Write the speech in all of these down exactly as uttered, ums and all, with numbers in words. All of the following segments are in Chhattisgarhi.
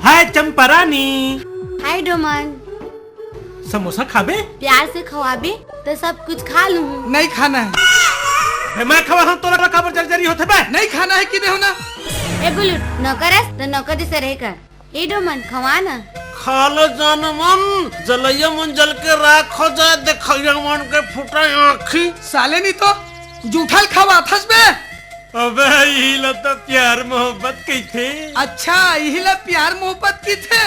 हाय चंपा रानी। हाय डोमन। समोसा खाबे? प्यार से खवाबे तो सब कुछ खा लूं। नहीं खाना है। बे, मैं खवा हूँ, तोला काबर जरजरी होथे बे? नहीं खाना है कि नहीं होना? ए गुलू, नौकर अस तो नौकर जैसे रहे कर। ए डोमन, खवा ना। खा ले जान मन, जलैया मन जल के राख हो जाए, देखैया मन के फुटे आँखी। साले नहीं तो जूठल खवाथस बे। अबे, इही ला तो प्यार मोहब्बत कहिथे। अच्छा, इही ला प्यार मोहब्बत कहिथे।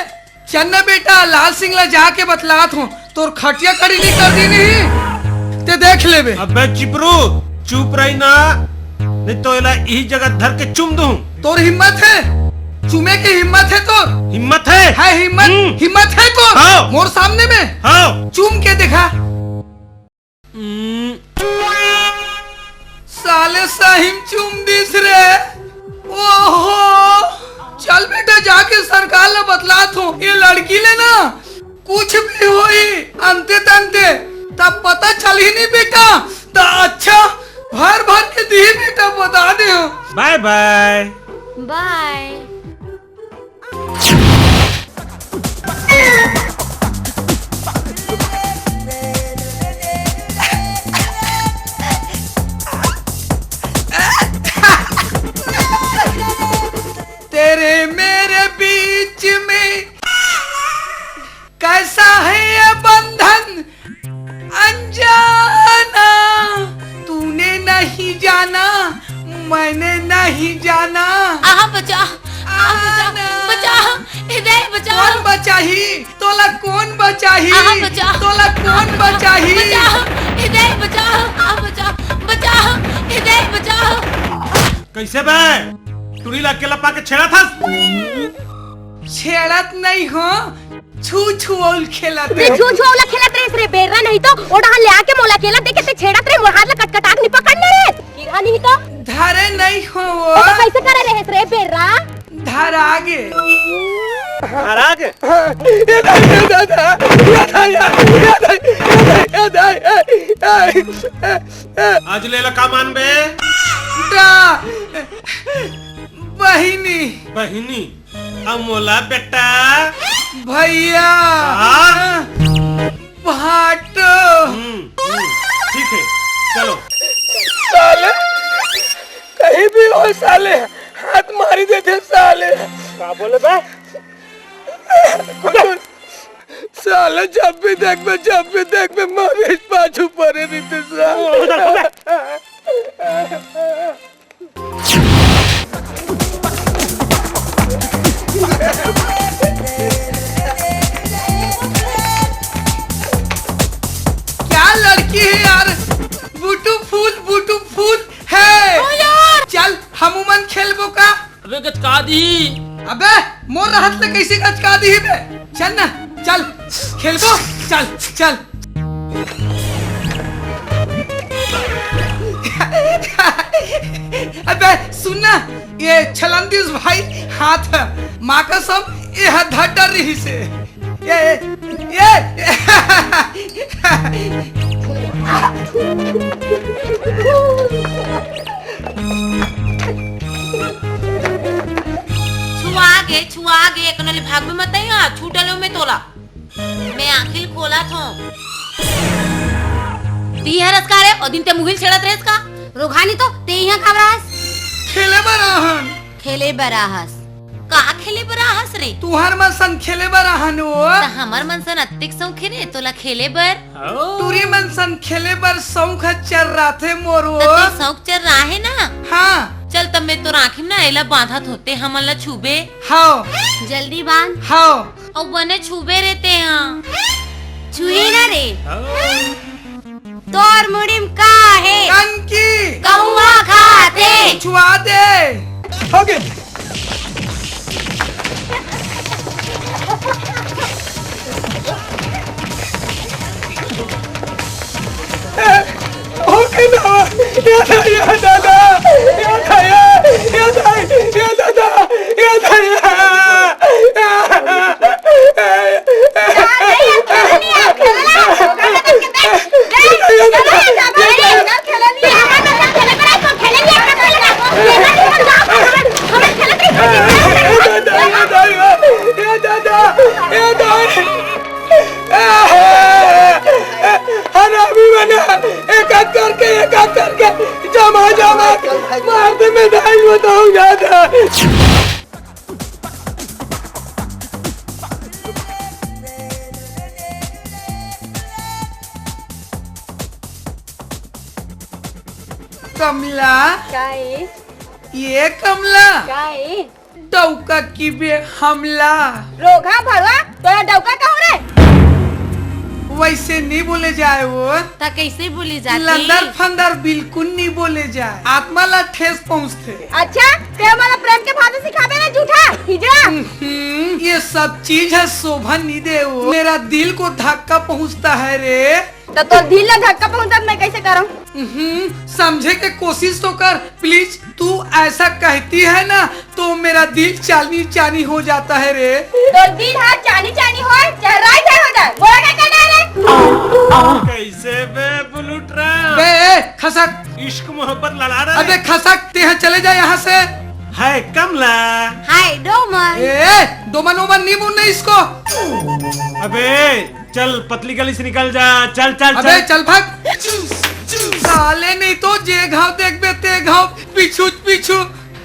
चल ना बेटा, लाल सिंह ला जाके बतलात हूँ, तोर खटिया कड़ी नहीं कर दी नहीं, ते देख लेबे। अबे चिपरू, चुप रही ना, नहीं तो एला इही जगह धर के चुम दूं। तोर हिम्मत है? चुमे के हिम्मत है तोर? हिम्मत है? है हिम्मत? हम्म। हिम्मत है तोर? हाँ। मोर सामने में? हाँ। चुम के देखा। हम्म। साले सही म चुम दिस रे। ओहो, चल बेटा, जाके सरकार ला बतलात हो, ये लड़की ले ना कुछ भी होई अंते तंते, तब पता चलही नहीं बेटा। त अच्छा, भर भर के दी बेटा, बता दे हो। बाय बाय। बाय। तेरे मेरे बीच में कैसा है ये बंधन अनजाना, तूने नहीं जाना, मैंने नहीं जाना। आहा, बचा, आहा, बचा, आना। बचा, ए दे, बचा। कौन बचाही? तोला कौन बचाही? आहा, बचा। तोला कौन बचाही? बचा, ए दे, बचा, आहा, बचा, बचा, ए दे, बचा। कैसे बे? टुरी ला अकेला पाके छेड़त हस? छेड़त नहीं हो, छू छू अउल खेलत ते रहे। छू छू अउल खेलत रहे रे बेर्रा, नहीं तो ओ डहर ले आके मोला अकेला देखे ते छेड़त रहे, मोर हाथ ला कटकटाक नहीं पकड़ने रे। गिरा नहीं तो। धरे नहीं हो वो। तो कैसे करे रहे रे बेर्रा? धरा गे। धरा गे? ये दादा, ये दादा, ये दादा, ये दादा, ये दादा, ये दादा। आज ले ला का मानबे? दा, बहिनी। बहिनी? अउ मोला बेटा। भैया। हाँ? भाटो। हम्म, हम्म, ठीक है, चलो। साले, कहीं भी हो साले, हाथ मारी देथे साले। का बोले बे? साले जब भी देखबे, जब भी देखबे, मारे पाछू परे रहिथे साले। उधर, उधर। क्या लड़की है यार, beautiful, beautiful है। ओ यार। चल, हमू मन खेलबो का? अबे गचका दी। अबे मोर रहत ले कैसे गचका दी बे? चल ना, चल खेलबो, चल, चल। अबे सुन ना, ये छलंदीस भाई हाथ ह, माँ कसम, ये ह धड्डर रही से। ये, ये, ये। छुआ गे, छुआ गे, एकनो ले भागबे मत, यहाँ छूटलो में तोला। मैं आँखी ल खोलत हों। ती हरस का रे? ओ दिन ते मुहिल छेड़त रहेस का? रोघानी तो ते इहाँ काबर आहस? खेले बर आहन। खेले बर आहस? का खेले बर आहस रे? तुहर मन सन खेले बर आहन वो। त हमर मन सन अत्तेक शौक हे रे तोला खेले बर। टूरी मन सन खेले बर शौक ह चर्राथे मोर वो। त तोर शौक चर्राहे ना? हाँ। चल तब मैं तोर आँखी में ना एला बांधत हों, ते हमन ला छूबे। हाव। जल्दी बांध। हाव। अउ बने छूबे रे ते हा। छुही ना रे। तोर मुड़ी म का हे? कनकी। कहुआ खाथे। छुआ दे। ओके। ओके ना। या दादा, या दादा, या दादा, या दादा, या दादा, या दादा। हरामी बना, एक हाथ करके, एक हाथ करके, जमा, जमा, मार दे, मैं दाई बताऊं ज्यादा। कमला। का ए? ये कमला। का ए? डौका की बे हमला। रोगहा भड़वा, तोला डौका कहूं रे? वैसे नहीं बोले जाए वो। त कैसे बोले जाथे? लंदर फंदर बिल्कुल नहीं बोले जाए, आत्मा ला ठेस पहुंचथे। अच्छा, ते मोला प्रेम के भाषा सिखाबे रे झूठा हिजड़ा। हम्म, ये सब चीज है शोभा नहीं दे वो। मेरा दिल को धक्का पहुंचता है रे। त तोर दिल ला धक्का पहुंचत मैं कैसे करंव? हम्म, समझे के कोशिश तो कर प्लीज। तू ऐसा कहती है ना तो मेरा दिल चानी चानी हो जाता है रे। तोर दिल हा चानी चानी होय, चाहे राई चाय हो जाए, मोला का करना है रे? कैसे बे बुलुट राम? बे, ए, खसक। इश्क मोहब्बत लड़ा रहा अबे है। खसक, ते हा चले जा यहाँ से। हाय कमला। हाय डोमन। ए, डोमन ओमन नहीं बोलना इसको। अबे चल पतली गली से निकल जा, चल चल अबे चल। चल भाग। साले नहीं तो जे घाव देखबे ते घाव पीछू पीछू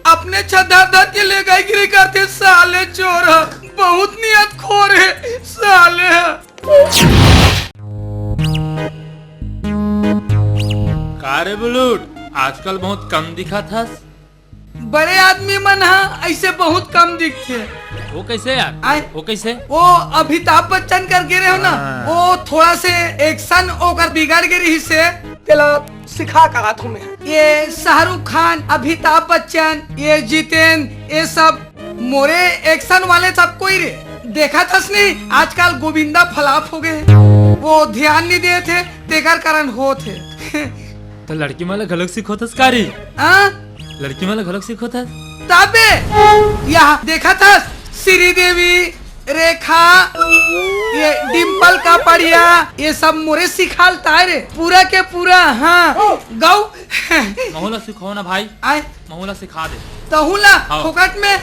अपने छत धर धर के ले गई गिरी करते साले चोर ह, बहुत नियत खोर है साले ह। का रे बुलुट, आजकल बहुत कम दिखत हस। बड़े आदमी मन ह ऐसे बहुत कम दिखथे। वो कैसे यार? आय? वो कैसे? वो अमिताभ बच्चन कर गिरे हो ना, हाँ। वो थोड़ा से एक्शन ओकर बिगड़ गे रहिस हे। तेला सिखा का थू मैं। ये शाहरुख खान, अमिताभ बच्चन, ये जितेंद्र, ये सब मोरे एक्शन वाले सब कोई रे। देखत हस नहीं, आजकल गोविंदा फ्लॉप हो गए, वो ध्यान नहीं देत हे, तेकर कारण होत हे। त लड़की मन ला घलोक सिखोथस का रे? हाँ? लड़की मन ला घलोक सिखोथस? तबे, यहाँ देखत हस, श्रीदेवी, रेखा, ये डिम्पल कापड़िया, ये सब मोरे सिखाल ताय रे, पूरा के पूरा, हाँ, गौ। महू ला सिखाओ ना भाई, आय। महू ला सिखा दे। तहू ला हाँ। फोकट में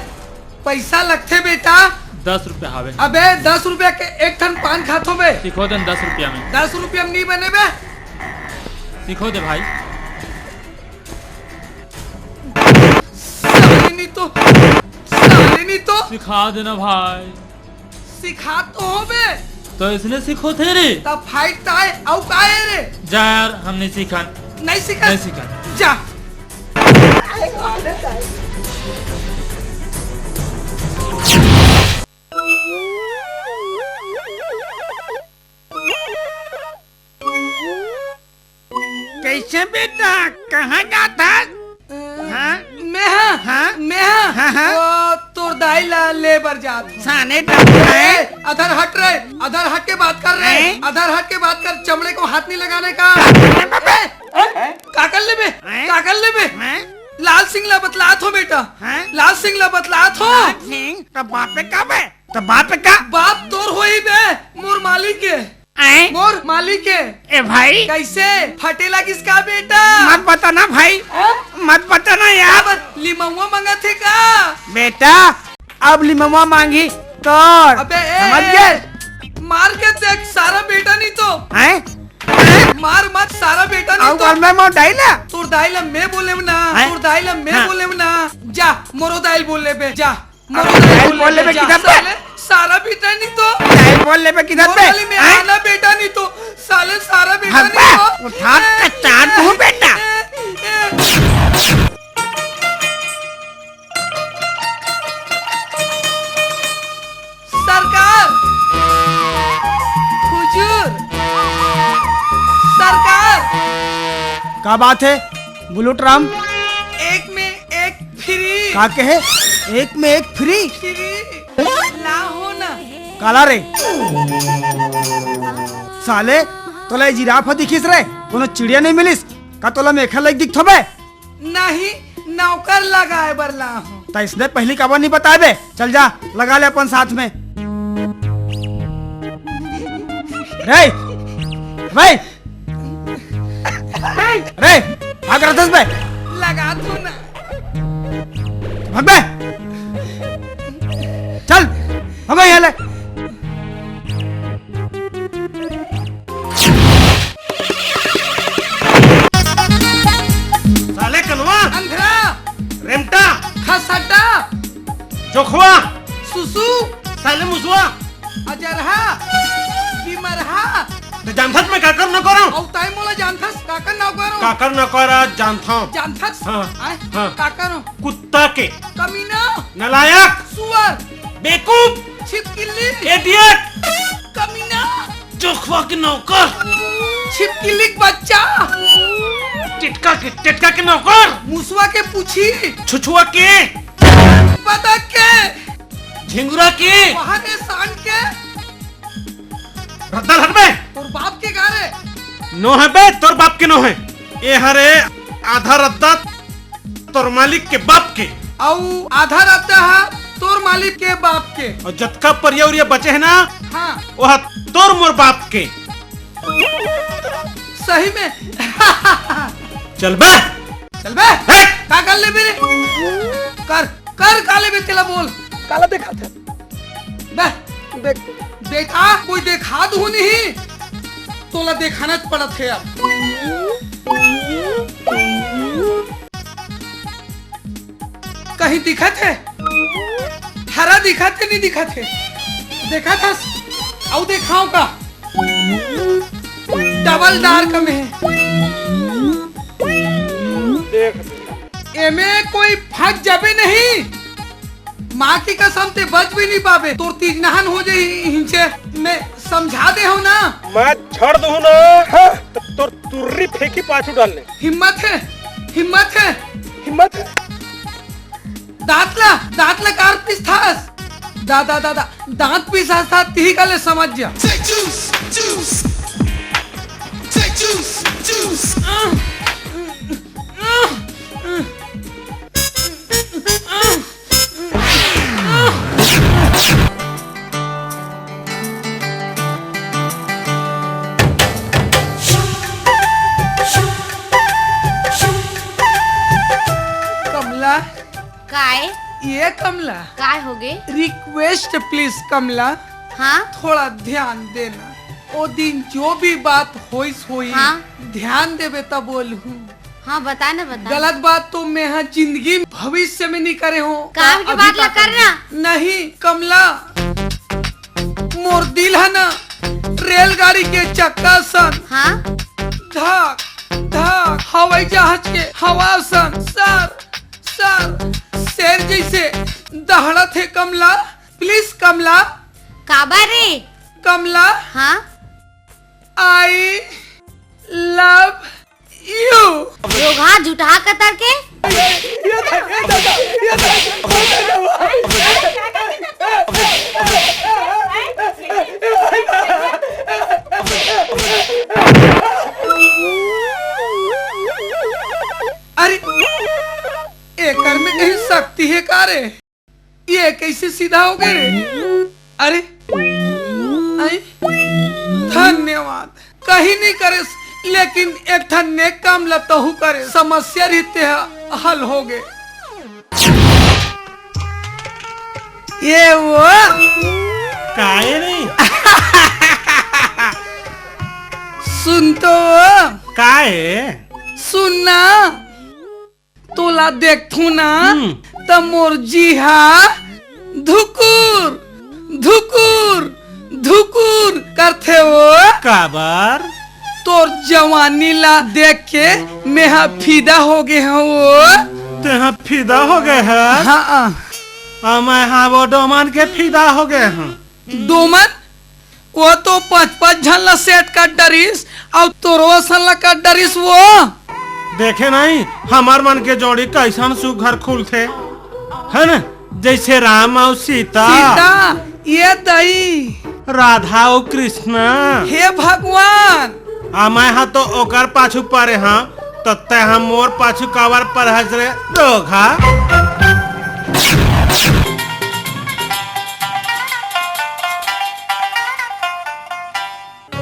पैसा लगथे बेटा। दस रुपया हावे। अबे, दस रुपया के एक ठन पान खाथो बे। सिखो देन दस रुपया में। दस रुपया में नहीं बने बे। सिखो दे भाई। साले नहीं तो, साले नहीं तो। सिखा देना भाई। सिखा तो हो बे। तो इसने सिखो थे रे। तब फाइट ताय, अउ का है रे? जा यार, हम नहीं सीखन। नहीं सीखन? नहीं सीखन। जा। कैसे बेटा, कहाँ जात हस? हाँ? मैं हाँ, हाँ? मैं हाँ, हाँ, हाँ। वो तोर दाई ला ले बर जात हूँ। साने डॉक्टर है। ए, अधर हट रे, अधर हट के बात कर रे, हैं? अधर हट के बात कर, चमड़े को हाथ नहीं लगाने का। हैं? ए, ए, का कर लेबे? हैं? का कर लेबे? हैं? लाल सिंह ला बतलात हो बेटा, हैं? लाल सिंह ला बतलात हो। लाल सिंह, तो बाप पे का बे? तो बाप पे का? बाप तोर होई बे, मोर मालिक के। आए? मोर मालिक के। ए भाई। कैसे? फटे लगिस का बेटा? मत बता ना भाई। हाँ? मत बता ना यार। अब लिमउआ मांगत हे का? बेटा, अब लिमउआ मांगी तोर। अबे ए, समझ ए, गए? मार के देख, सारा बेटा नहीं तो। हैं? मार मत, सारा बेटा नहीं अउ तो। और मैं मोर दाई ला? तोर दाई ला मैं बोले ना, हैं? तोर दाई ला मैं हाँ। बोले ना। जा, मोरो दाई बोले बे, जा। मोरो दाई बोल लेबे जा, किधर पे? साले, सारा बेटा नहीं तो। दाई बोल लेबे किधर पे? मोरो वाली में हैं? आना बेटा नहीं तो, साले सारा बेटा नहीं तो। उठा के चाट दूं बेटा। सरकार, हुजूर, का बात हे बुलुट राम? एक में एक फ्री। का कहे? एक में एक फ्री? फ्री। लाहू ना। काला रे? साले, तोला ये जिराफ ह दिखिस रे? कोनो चिड़िया नहीं मिलिस? का तोला मेखा लाइक दिखथों बे? नहीं, नौकर लगाए बर लाहूं। त इसने पहली काबर नहीं बताए बे? चल जा, लगा ले अपन साथ में। रे, भाई, अरे, का करत हस बे? लगा दो ना। भाग बे। चल, भागो यहाँ ले। साले कनवा। अंधरा। रेमटा। खसटा। जोखवा। सुसु। साले मुसवा। अजरहा, बिमरहा। त जानथस मैं काकर नौकर हूँ? अउ ताई मोला जानथस, काकर नौकर हूँ? काकर नौकर आज जानथस। जानथस? हाँ, आय, हाँ। काकर हूँ? कुत्ता के। कमीना। नालायक। सुअर। बेवकूफ। छिपकिली। Idiot। कमीना। जोखवा के नौकर। छिपकिली के बच्चा। टिटका के, टिटका के नौकर। मुसवा के पूछी। छुछुआ के। बतख के। झिंगुरा के। वहाँ के सांड के। रद्दा हट बे। तोर बाप के का रे? नो हे बे, तोर बाप के नो हे। ए हरे आधा रद्दा तोर मालिक के बाप के। अउ आधा रद्दा ह तोर मालिक के बाप के। अउ जतका परिया उरिया बचे हे ना, हाँ। ओह तोर मोर बाप के। सही में। चल बे। चल बे। हट। का कर लेबे रे? कर, कर का लेबे तेला बोल। काला देखाथे? बे। देख। बेटा, कोई देखा दू नहीं। तोला देखाना पड़त हे अब। कहीं दिखत हे? हरा दिखत हे, नहीं दिखत हे? देखत हस? अउ देखाओ का? डबल डार्क में। देख। एमे कोई फंस जाबे नहीं। माँ की कसम, ते बच भी नहीं पाबे। तोर तीज नहन हो जाही हिंचे। मैं समझा दे हूँ ना। मैं छड़ दूँ ना। हाँ। त तोर तुर्री फेंकी पाछू डाल ले। हिम्मत हे, हिम्मत हे। हिम्मत हे। दांत ला, दांत ला कार पिसथस। दा, दा, दा, दा, दांत पिसथस, तिही का ले समझ जा। Say juice, juice. Say juice, juice. Kamla. काय? ये कमला। काय होगे? Request please Kamla. हाँ? थोड़ा ध्यान देना। ओ दिन जो भी बात होइस होई, हाँ। ध्यान देबे त बोलहूँ। हाँ, बता ना, बता। गलत बात तो मैं हा जिंदगी भविष्य में नहीं करे हूँ। काम के बात ला करना। नहीं कमला, मोर दिल है ना रेलगाड़ी के चक्का सन। हाँ? धक धक हवाई जहाज के हवा सन सर सर शेर जैसे दहड़त हे कमला। Please कमला। काबर रे? कमला। हाँ? I love you। रोगहा जुटहा कतर के। अरे, एकर में कहीं शक्ति हे का रे? ये कैसे सीधा हो गए रे? अरे, आई, धन्यवाद। कहीं नहीं करे, लेकिन एक ठन नेक काम ला तहू करे, समस्या रीते हल हो गए। ये वो। काहे नहीं? सुन तो वो। काहे? सुन ना। तोला देखथूं ना, हम्म। त मोर जी हा धुकुर, धुकुर, धुकुर करथे वो। काबर? तोर जवानी ला देख के मेहा फिदा हो गे हंव वो। तेहा फिदा हो गे हस? हाँ। अउ मैं हा वो डोमन के फिदा हो गे हंव। डोमन? वो तो पांच पांच झन ला सेट कर डरिस, अउ तोरो असन ला कर डरिस वो। देखे नहीं, हमर मन के जोड़ी कैसन सुघर खुलथे, है न? जैसे राम अउ सीता। सीता, ये दई। राधा अउ कृष्ण। हे भगवान। आ मैं हा तो ओकर पाछू परे हा, त तै हा मोर पाछू काबर परहस रे रोगहा?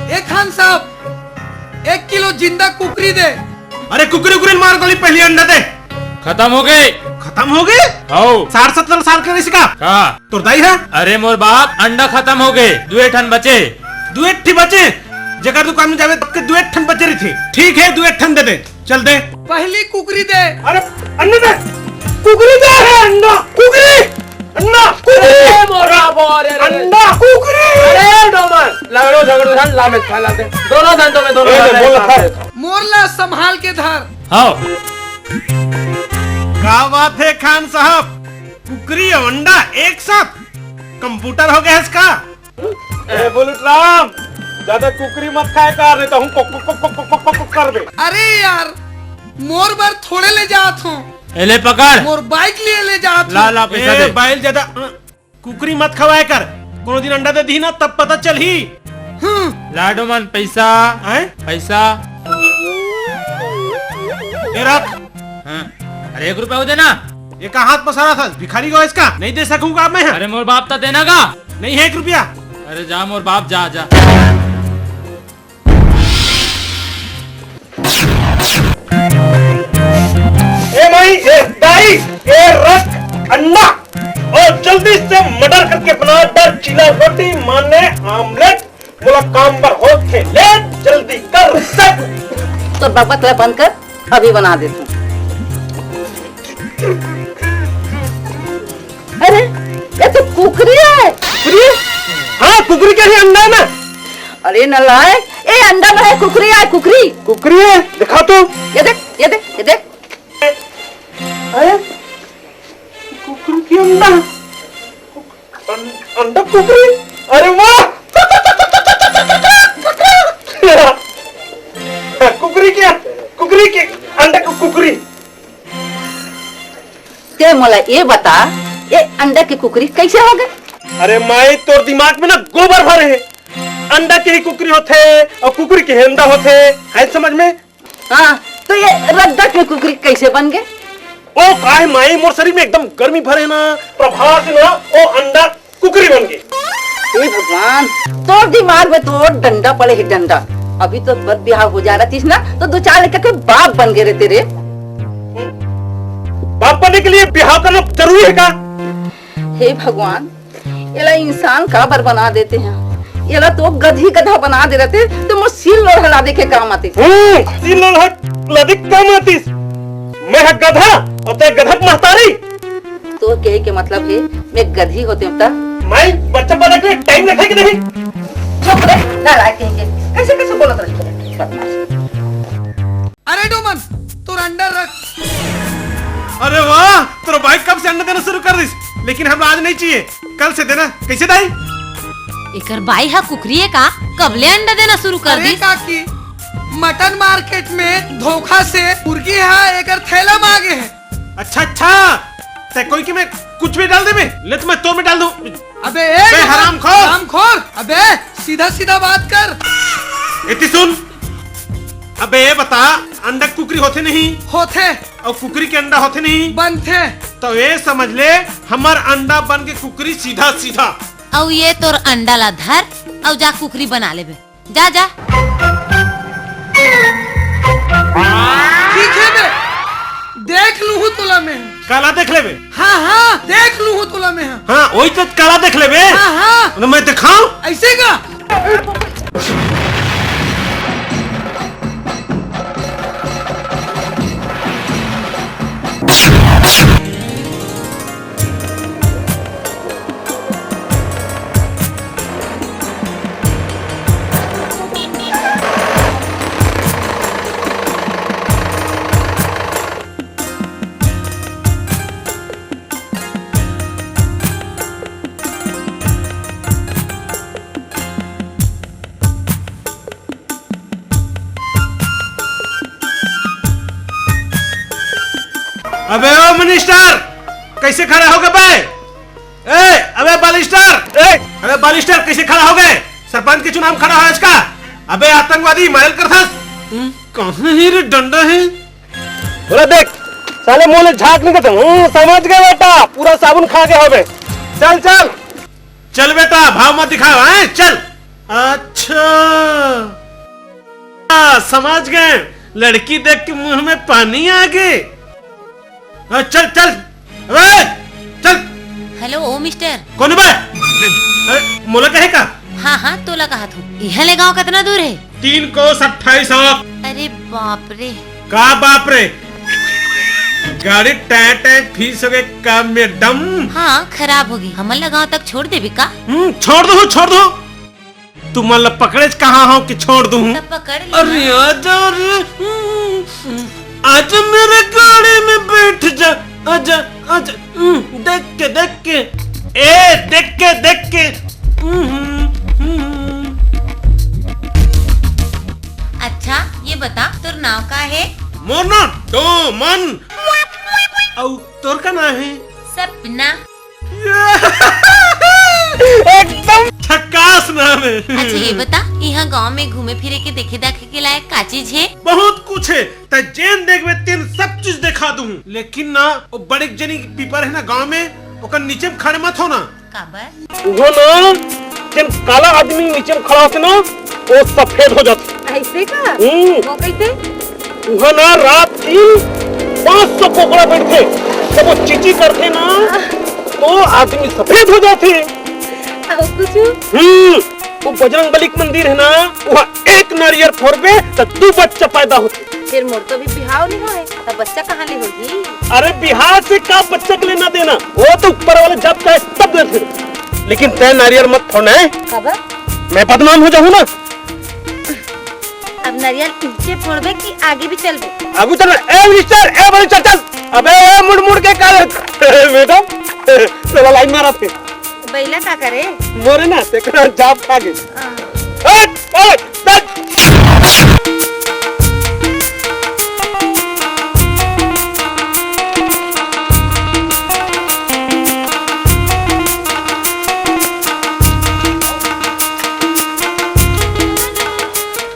ए खान साहब, एक किलो जिंदा कुकरी दे। अरे कुकरी उकरी मार गोली, पहली अंडा दे। खतम हो गे। खतम हो गे? हौ। साठ सत्तर साल के रहिस का? का? तोर दाई है? अरे मोर बाप, अंडा खतम हो गे, दुए ठन बचे। दुए ठी बचे? जेकर दुकान में जाबे तब के दुए ठन बचे रहिथे। ठीक है, दुए ठन दे दे। चल दे। पहली कुकरी दे। अरे, अंडा दे। कुकरी दे। अरे, अंडा। कुकरी। अंडा। कुकरी। अरे, मोरा बोरे रे। अंडा। कुकरी। अरे, डोमन। लड़ो झगड़ो झन ला में खा लाते। दोनों धन तो मैं दोनों ए, धन बोल एक साथ था। दे। मोर ला संभाल के धर। हाँ। का बात है खान साहब? कुकरी अउ अंडा एक साथ? कंप्यूटर हो गया इसका? ए, बुलेट राम, ज्यादा कुकरी मत खाए कर, नहीं तो हम cook, cook, cook, cook, cook, cook, cook कर दे। अरे यार, मोर बर थोड़े ले जात हो। ए, ले पकड़। मोर बाइक लिए ले जात ला, हो। ला, पैसा ए, दे। बाइल ज्यादा, अ, कुकरी मत खवाए कर। कोनो दिन अंडा दे दी ना, तब पता चलही। हम्म। लाडो मन, पैसा। हैं? पैसा। ए, रख। हाँ। अरे, एक रुपया हो देना। ये का हाथ पसारा था? भिखारी को इसका नहीं दे सकूंगा मैं। अरे, मोर बाप ता देना का? नहीं है एक रुपया। अरे, जा मोर बाप, जा, जा। ए माई, ए दाई, ए रख अंडा और जल्दी से मटर करके बना दर चीला रोटी माने आमलेट। मोला काम बर होत हे, ले जल्दी कर। तोर बकबक ला बंद कर, अभी बना देथंव। अरे, ये तो कुकरी है। कुकरी? हाँ, कुकरी के ही अंडा है ना। अरे नलायक, ए अंडा में है कुकरी, आय कुकरी। कुकरी है, दिखा तो। ये देख, ये देख, ये देख। अरे, कुकरी के अंडा। अं-, अंडा कुकरी? अरे वाह! कुकरी के, कुकरी के अंडा को कुकरी। ते मोला ये बता, ये अंडा के कुकरी कैसे हो गए? अरे माई, तोर दिमाग में ना गोबर भरे है। अंडा के ही कुकरी होथे और कुकरी के ही अंडा होथे, है समझ में? हाँ, तो ये रद्दा के कुकरी कैसे बन गए? ओ काहे माई, मोर शरीर में एकदम गर्मी भरे ना, प्रभाव से ना, ओ अंडा कुकरी बन गए। हे भगवान, तोर दिमाग में तो डंडा पड़े है, डंडा। अभी तो बर बिहाव हो जा रहा थी ना, तो दो चार लड़का के बाप बन गए रहते रे। बाप बनने के लिए बिहाव करना जरूरी है का? हे भगवान, एला इंसान काबर बना देते हैं? एला तो गधी गधा बना दे रहते, तो मोर सिल लोढ़ा लादे के काम आतिस। हम्म, सिल लोढ़ा लादे के काम आतिस। मैं ह गधा, और तै गधा के महतारी। तो कहे के मतलब है, मैं गधी होते हूँ ता? माई, बच्चा पैदा के टाइम रखे कि नहीं? चुप रे, नालायक कहीं के। कैसे कैसे बोलत रही? बदमाश। अरे डोमन, तोर अंडा रख। अरे वाह, तोर बाइक कब से अंडा देना शुरू कर दिस, लेकिन हमरा आज नहीं चाहिए, कल से देना। कैसे दाई? एकर बाई हा कुकरी है का? कब ले अंडा देना शुरू कर अरे दिस? काकी, मटन मार्केट में धोखा से मुर्गी हा एकर थैला में आ गए है। अच्छा अच्छा, ते कोई के में कुछ भी डाल देबे, ले तो मैं तोर में डाल दूं। अबे ए बे हरामखोर। हरामखोर, अबे सीधा सीधा बात कर। एती सुन, अबे ये बता, अंडा कुकरी होथे नहीं? होथे। अउ कुकरी के अंडा होथे नहीं? बनथे। तो ये समझ ले, हमर अंडा बन के कुकरी सीधा सीधा। अउ ये तोर अंडा ला धर, अउ जा कुकरी बना लेबे। जा, जा। ठीक है बे, देख लूहू तोला मैं। काला देख लेबे? हाँ, हाँ, देख लूहू तोला मैं। हाँ, वही तो काला देख लेबे। हाँ, हाँ। ना मैं दिखाऊं? ऐसे का? अबे ओ मिनिस्टर, कैसे खड़ा हो गे बे? ए, अबे बालिस्टर, ए, अबे बालिस्टर, कैसे खड़ा हो गे? सरपंच के चुनाव में खड़ा है आज का? अबे आतंकवादी, मारल करथस। हम्म, कहाँ है रे डंडा है? बोला देख, साले मुंह ले झाग निकलत है। हम्म, समझ गए बेटा, पूरा साबुन खा के होबे। चल, चल। चल बेटा, भाव मत दिखाओ, हैं? चल। अच्छा, आ, समझ गए, लड़की देख के मुंह में पानी आ गए। आ, चल, चल, अबे, चल। हेलो, ओ मिस्टर। कौन बे? अरे, मोला कहे का? हाँ, हाँ, तोला कहा थू। इहाँ ले गाँव कितना दूर है? तीन कोस अट्ठाईस हाथ। अरे बाप रे। का बाप रे? गाड़ी टैं टैं फीस हो गए का मैडम? हाँ, खराब हो गई। हमन ला गाँव तक छोड़ देबे का? हम्म, छोड़ दो, छोड़ दो। तुमन ला पकड़ेच कहाँ हो कि छोड़ दूँ? तब पकड़ ले अरे ना। आजा रे, हम्म, आजा मेरे गाड़ी में बैठ जा, आजा, आजा, हम्म, देख के, देख के, ए, देख के, देख के, हम्म, हम्म। अच्छा, ये बता, तोर नाव का है? मोर नाव डोमन। अउ तोर का नाव है? सपना। एकदम झकास नाम है। अच्छा, ये बता, यहाँ गांव में घूमे फिरे के, देखे दाखे के लायक का चीज है? बहुत कुछ है, तै जेन देखबे तेन सब चीज दिखा दूँ। लेकिन ना, वो बड़े जनी पीपर है ना गांव में, ओकर नीचे में खड़े मत हो ना। काबर? वो ना, जेन काला आदमी नीचे में खड़ा होथे ना, वो सफेद हो जाथे। ऐसे का? हम्म। वो कैसे? उहाँ ना रात दिन पाँच सौ कोकड़ा बैठथे, जब वो चींची करथे ना, तो आदमी सफेद हो जाथे। अउ कुछ? हम्म, वो बजरंग बली के मंदिर है ना, वहाँ एक नारियल फोड़बे तो दू बच्चा पैदा होथे। फिर मोर तो भी बिहाव नहीं होए, तब बच्चा कहाँ ले होही? अरे बिहाव से का बच्चा के लेना देना, वो तो ऊपर वाले जब चाहे तब देथे। लेकिन तै नारियल मत फोड़ना है, काबर? मैं बदनाम हो जाऊँ ना। अब नरियल पीछे फोड़बे कि आगे भी चलबे? अब उतर, ए मिस्टर, ए बड़ी चल, चल। अबे ए मुड़ मुड़ के कर, मैडम, चला लाइन मारा थे। बैला का करे? मोरे ना, तेकरा जाप खा गई। हाँ। हट, हट, हट।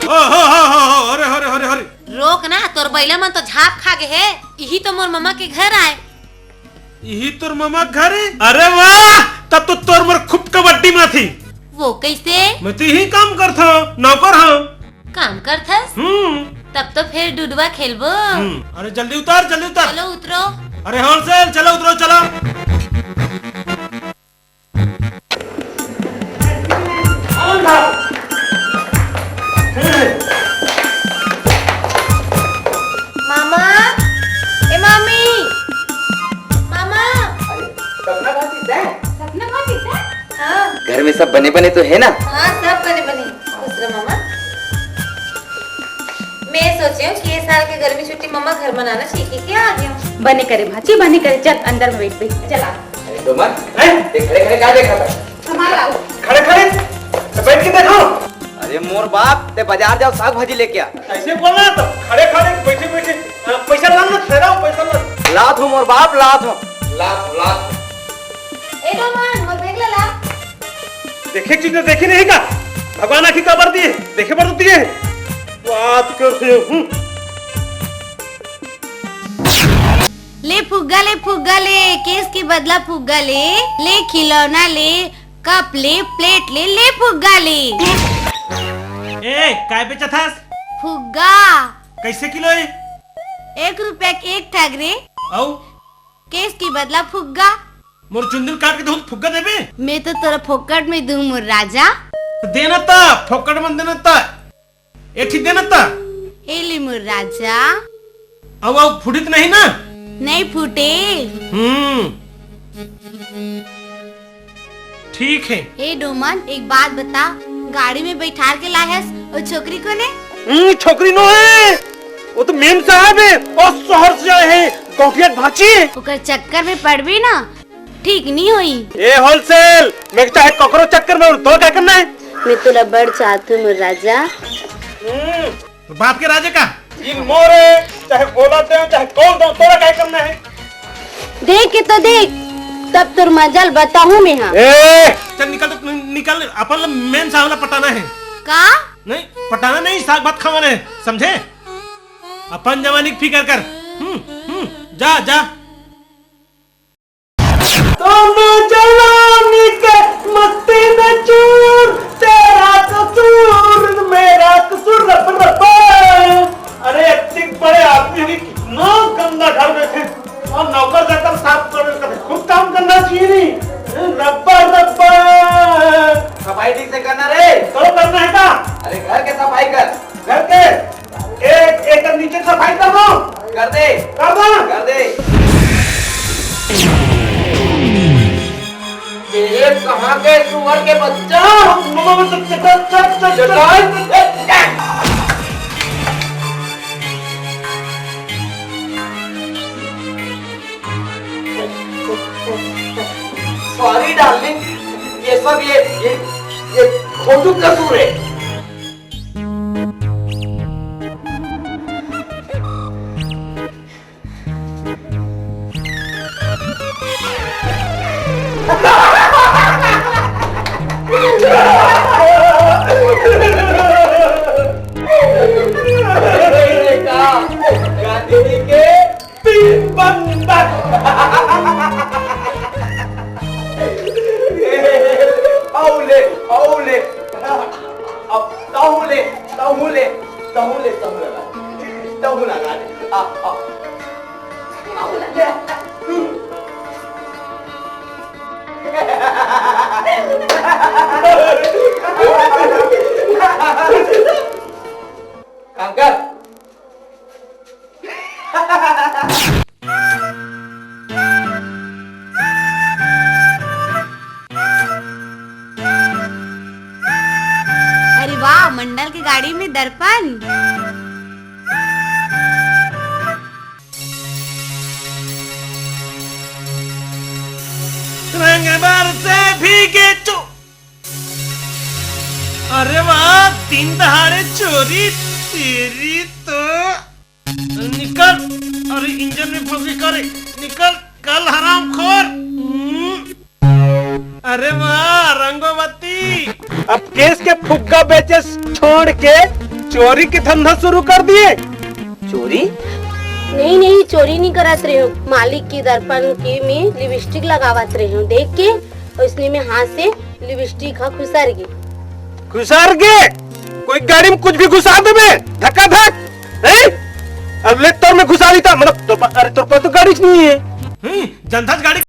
ओ, हो, हो, हो, हो, अरे, अरे, अरे, अरे। रोक ना, तोर बैला मन तो झाप खा गे हे। इही तो मोर ममा के घर आय। इही तोर ममा के घर हे? अरे वाह, तब तो तोर मोर खूब कबड्डी माथी। वो कैसे? मैं तो इही काम करथव, नौकर हव। काम करथस? हम्म। तब तो फिर डुडवा खेलबो। हम्म, अरे जल्दी उतर, जल्दी उतर। चलो उतरो। अरे होलसेल, चलो उतरो, चलो। मामा, ए मामी, मामा। अरे, सपना भांची तैं? सपना भांची तैं? हाँ। घर में सब बने बने तो है ना? हाँ, सब बने बने। खुश रह मामा। मैं सोचे हूँ कि ये साल के गर्मी छुट्टी मामा घर मनाना चाहिए, क्या आ गया? बने करे भांची, बने करे। चल अंदर में बैठ, बैठ। चल आ। अरे डोमन, हैं? ये खड़े खड़े का देखा था? हमारा आओ। खड़े खड़े? तो बैठ के देखो। अरे मोर बाप, तैं बाजार जाव, साग भाजी लेके आ। ऐसे बोलना तो खड़े खड़े बैठे बैठे, आ, पैसा लाना, ठहराओ, पैसा ला। लात हूँ मोर बाप, लात हूँ। लात हूँ, लात हूँ। ए डोमन, मोर बैग ला ला। देखे चीज ने देखी नहीं का? भगवान आँखी काबर दिए, देखे बर तो दिए। बात करते हूँ। ले फुग्गा ले, फुग्गा ले, केस के बदला फुग्गा ले, ले खिलौना ले, कप ले, प्लेट ले, ले फुग्गा ले। ए, काय बेचथस? फुग्गा। कैसे किलो हे? एक रुपया के एक ठग रे। अउ? केस के बदला फुग्गा। मोर चुंदी ल काट के देहूं त फुग्गा देबे? मैं तो तोला फोकट में दूं मोर राजा। त देना त, फोकट में देना त। ए ठीक देना त। ए ले मोर राजा। अब, अब फुटित नहीं ना? नहीं फूटे। हम्म। ठीक है। ए डोमन, एक बात बता, गाड़ी में बैठार के लायस, वो छोकरी कोन हे? हम्म, छोकरी नो हे, वो तो मेम साहब हे, वो शहर से आए हे, गौटिया के भांची हे। ओकर चक्कर में पड़बे ना, ठीक नहीं होई। ए होलसेल, मैं चाहे ककरो चक्कर में उड़, तोर का करना हे? मैं तोला बड़ चाहत हूँ, मोर राजा। हम्म, तो बाप के राजा का? इन मोरे, चाहे बोला दे, चाहे कौन दो, तोरा का करना हे? देख के तो देख, तब तोर मजा ल बताहूँ मैं हा। ए! चल निकल तो, नि-, निकल, अपन ल मेन साहब ला पटाना हे। का? नहीं, पटाना नहीं, साग भात खावाना हे, समझे? अपन जवानी के फिकर कर। हम्म, हम्म, जा, जा। दोनों जवानी के मस्ती में चूर, तेरा कसूर, मेरा कसूर, रब, रब। अरे, इतने बड़े आदमी भी कितना गंदा घर में थे। और नौकर चाकर साफ कर, कभी खुद काम करना चाहिए नहीं। रब्बा, रब्बा। सफाई ठीक से करना रे। तो करना है का? अरे, घर के सफाई कर। घर के? एक एकड़ नीचे सफाई कर दो। कर दे। कर दो। कर दे। ये कहाँ के सुअर के बच्चा? चल, चल, चल, चल, चल। सॉरी डार्लिंग, ये सब ये, ये, ये खोटू कसूर है। गांधी जी के तीन बंदर। औले, औले। अब तहु ले, तहु ले, तहु ले, तहु लगा दे। तहु लगा दे। आ, आ। तहु लगा दे। काम कर। अरे वाह, मंडल के गाड़ी में दर्पण। रंग बरसे भीगे चो-, अरे वाह, दिन दहाड़े चोरी, तेरी तो। निकल, अरे इंजन में फंस गई का रे, निकल, कल हरामखोर। हम्म। अरे वाह, रंगोवती। अब केस के फुग्गा बेचे छोड़ के चोरी के धंधा शुरू कर दिए। चोरी? नहीं, नहीं, चोरी नहीं करत रहे हूँ। मालिक के दर्पण के में लिपस्टिक लगावत रहे हूँ, देख के, और इसने में हाथ से लिपस्टिक हा खुसर गे। खुसर गे? कोई गाड़ी में कुछ भी घुसा देबे, धक्का धक, हैं? अब ले तोर में घुसा देता, मतलब तोर पा-, अरे तोर पास तो गाड़ी नहीं है। हम्म, जनता गाड़ी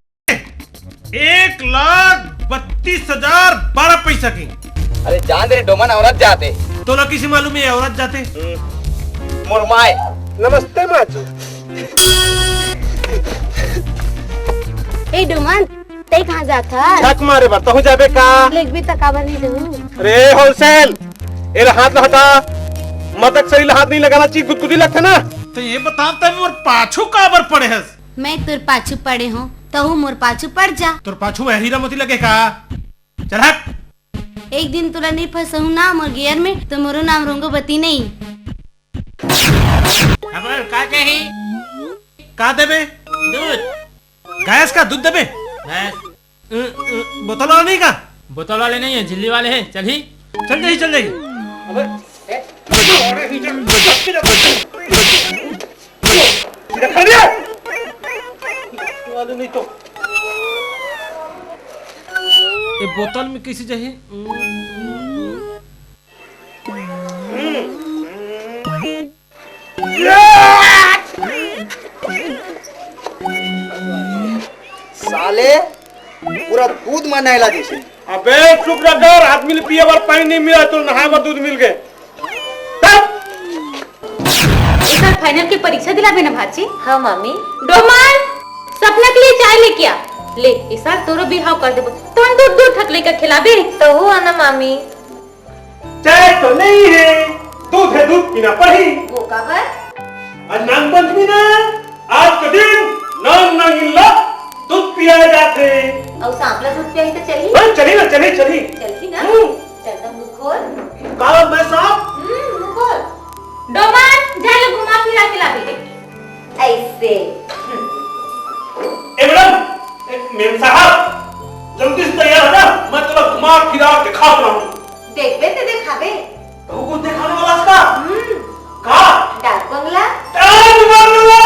एक लाख बत्तीस हजार बारह पैसा की। अरे जान दे रे डोमन, औरत जाते। तोला किसी मालूम है औरत जाते? हम्म, मोर माय। नमस्ते माँ जी। ए डोमन, तै कहाँ जात हस? झक मारे बर, तहूँ जाबे का? लेगबे त काबर नहीं देहूँ? अरे होलसेल, एला हाथ ला हटा। मदक सरी ला हाथ नहीं लगाना चाहिए, गुदगुदी लगथे ना। तो ये बता, तै मोर पाछू काबर पड़े हस? मैं तोर पाछू पड़े हूँ, तहूँ मोर पाछू पड़ जा। तोर पाछू में हीरा मोती लगे का? चल हट। एक दिन तोला नहीं फंसहूँ ना मोर गियर में, तो मोरो नाम रोंगोवती नहीं। अब का चाही? का देबे? दूध। गैस का दूध देबे? गैस। अ, अ, बोतल वाला नहीं का? बोतल वाले नहीं है, झिल्ली वाले हैं। चल ही। चल जाइए, चल जाइए। अबे, ए, अरे, सीधा खा लिया। वाले नहीं तो। ये बोतल में कैसे जाए? साले पूरा दूध में नहला दिसे। अबे चुप रह कर, आदमी ले पिए बर पानी नहीं मिला तो नहाए बर दूध मिल गए। तब ए साल फाइनल के परीक्षा दिलाबे ना भांची? हाँ मामी। डोमन, सपना के लिए चाय लेके आ। ले, ए साल तोरो बिहाव कर देबो। तहन दू दू ठक लइका खिलाबे। तहू आना मामी। चाय तो नहीं है, दूध है, दूध पीना पड़ही। वो काबर? आज नाग पंचमी ना, आज के दिन नाग नागिन ला दूध पियाए जाथे। अउ सांप ला दूध पियाही तो चलही? हाँ, चलही ना, चलही, चलही। चलही ना? हम्म। चल तो मुंह खोल। का मैं सांप? हम्म, मुंह खोल। डोमन, जा ले घुमा फिरा के लाबे। ऐसे। खिला के खा सुनाऊं। देखबे ते देखाबे। तो कुछ दिखाने वाला इसका? हम्म। का? डाक बंगला। डाक बंगला।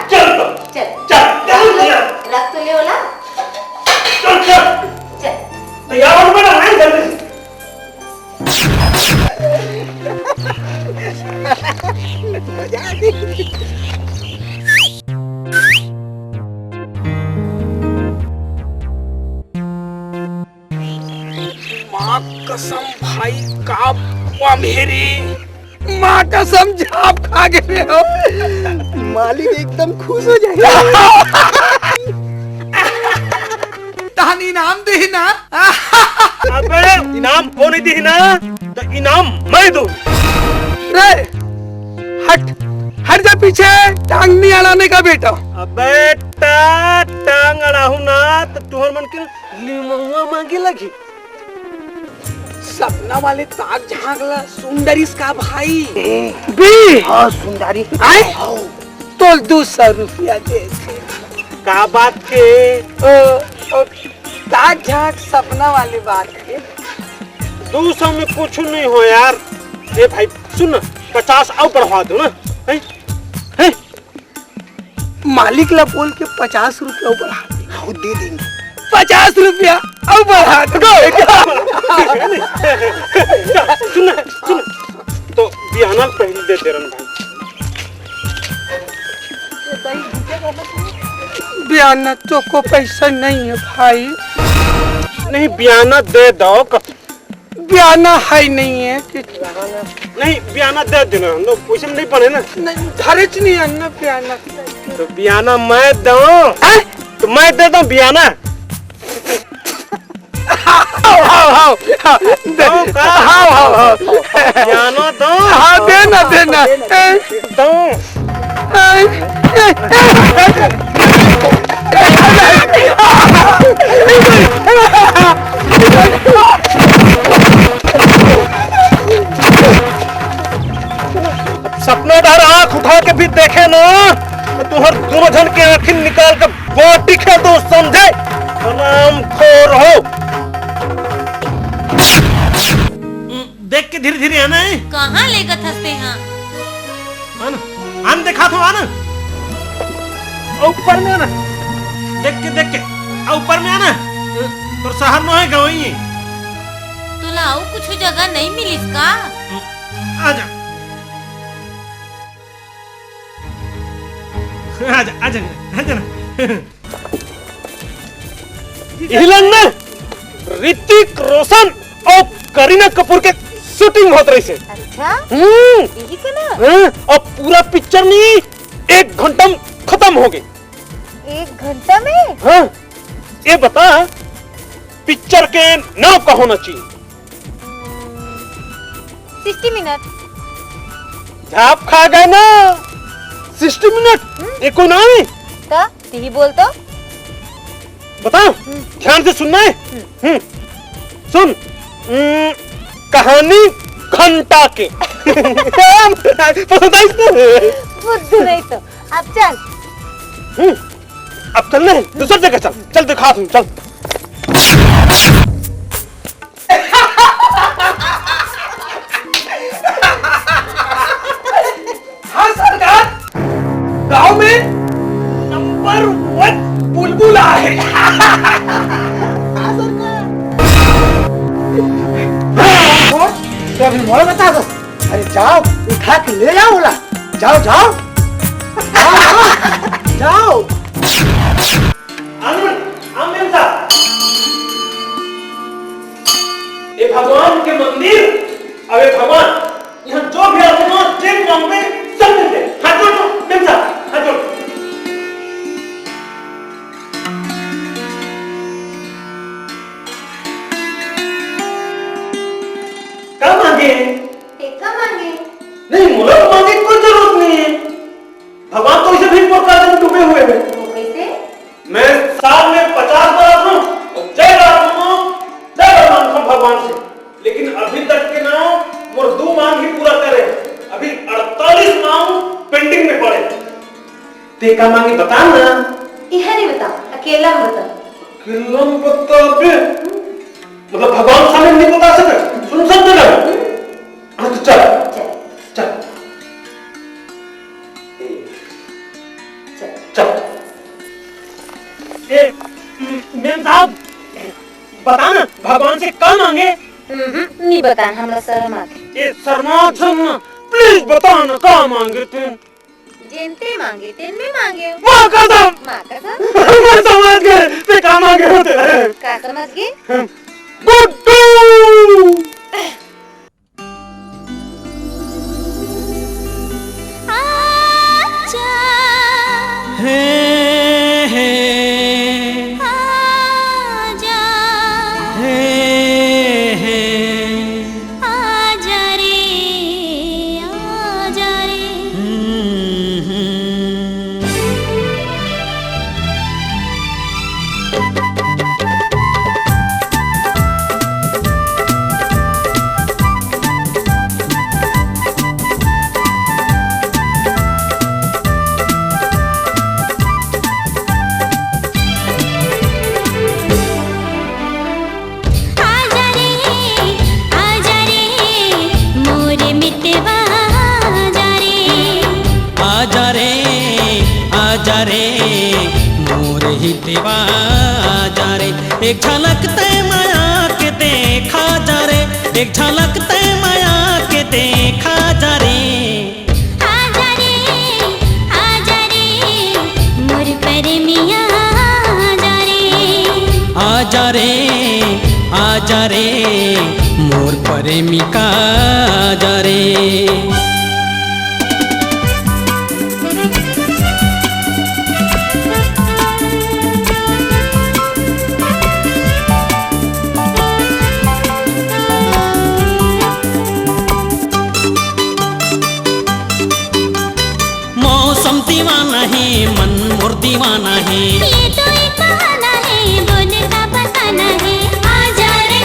चल तो। चल। चल, चल, चल। रख तो ले ओला। चल, चल। चल। तैयार हो, बेटा, नहीं जल्दी। माँ कसम भाई, का बम हे रे। माँ कसम, झाप खा गे रे हो। मालिक एकदम खुश हो जाही। तहन इनाम देही ना। अबे, इनाम कोन दिही ना, त इनाम मैं दूं। रे, हट, हट जा पीछे, टांग नहीं अड़ाने का बेटा। अबे, टा-, टांग अड़ाहूं ना, त तुहर मन के लिमउआ मांगे लगही। सपना वाले ताक झांक ला सुंदरी का भाई। ए, बे! हाँ, सुंदरी। आए? हाँ। तोल दू सौ रुपया दे दे। का बात के? ओ, ओ, ताक झांक सपना वाली बात के। दू सौ में कुछ नहीं हो यार। ए भाई, सुन ना, पचास अउ बढ़वा दो ना। हैं? हैं? मालिक ला बोल के पचास रुपया अउ बढ़ा दे। हाँ, दे देंगे। पचास रुपया अउ बढ़ा दे। सुन ना, सुन ना। तो बियाना पहले दे दे रन भाई। बियाना तो को पैसा नहीं है भाई। नहीं, बियाना दे दो। बियाना है नहीं है कि नहीं, बियाना दे देना, हम लोग वैसे में नहीं पढ़े ना। नहीं, धरेच नहीं है ना बियाना। तो बियाना मैं दूं? हैं? तो मैं दे दूं बियाना? हाव, हाव, हाव, हाव, दे, दो का? हाव, हाव, हाव। बियाना दो। हाँ, देना, देना। दो। सपना डहर आंख उठा के भी देखे ना, तो तुहर दोनों झन के आंखी निकाल के बाटी खेल दो, समझे? हरामखोर हो। देख के धीरे धीरे आना है। कहाँ लेगत हस तेहा? आना, आन देखात हो, आना। ऊपर में आना। देख के, देख के। आ, ऊपर में आना। तोर शहर नो है, गंवई है। तोला अउ कुछ जगह नहीं मिलिस का? आजा। आजा, आजा, आजा ना। इही लन में ऋतिक रोशन अउ करीना कपूर के shooting होत रहिसे। अच्छा? हम्म। इही के ना? हाँ, अउ पूरा picture नी एक घंटा में खतम हो गे। एक घंटा में? हाँ। ये बता, picture के नाम का होना चाहिए? Sixty minute. झाप खा गए ना। Sixty minute? हम्म। ये कोई नाम है? तो, तिही बोल तो। बता, हम्म। ध्यान से सुनना है। हम्म। हम्म। सुन। हम्म, कहानी घंटा के। पसंद आई इसको? बुद्धू नहीं तो। अब चल। हम्म। अब चल नहीं, दूसर जगह चल। चल, दिखा तुम, चल। हाँ सरकार, गांव में नंबर वन बुलबुला है। हाँ सरकार। तो अभी मोर बता दो। अरे जाओ, उठा के ले जाओ ला। जाओ, जाओ। हाँ, हाँ, जाओ। आनंद, आनंद साहब। ए भगवान के मंदिर, अबे भगवान, यहाँ जो भी आदमी हो, जे मांगबे, सब मिलते। हाथ जोड़ दो, मेम साहब, हाथ जोड़। का मांगे? टेका मांगे। नहीं, मोला तो मांगे के कोई जरूरत नहीं है। भगवान तो इसे भी मोर कर्ज में डूबे हुए हैं। वो कैसे? मैं साल में पचास बार आथंव अउ जय राम, जय राम मांगथंव भगवान से, लेकिन अभी तक के ना मोर दू मांग ही पूरा करे। अभी अड़तालीस मांग pending में पड़े। ते का मांगे बता ना। इहे नहीं बता, अकेला में बता। अकेला में बता बे। मतलब भगवान कौन से का मांगे? हम्म, नी बतान, हमला शर्म आथे। ए, शर्मा झन ना, please बता ना, का मांगे तेन? जेन ते मांगे, तेन में मांगे। माँ कसम! माँ कसम! मैं समझ गे, ते का मांगे होते हैं। का समझ गे? गुड्डू! आजा। हे, हे। आजा। हे, हे। आजा रे, आजा रे। हम्म, हम्म। आजा रे, आजा रे, मोर मितवा, आजा रे। आजा रे, आजा रे, मोर हितवा, आजा रे। एक झलक तैं मया के देखा जा रे, एक झलक तैं मया के देखा जा रे। आजा रे, आजा रे, मोर परमिया, आजा रे। आजा रे, आजा रे, मोर प्रेमिका, आजा रे। मौसम दीवाना है, मन मोर दीवाना है। ये तो एक बहाना है, बोल का बताना है। आजा रे,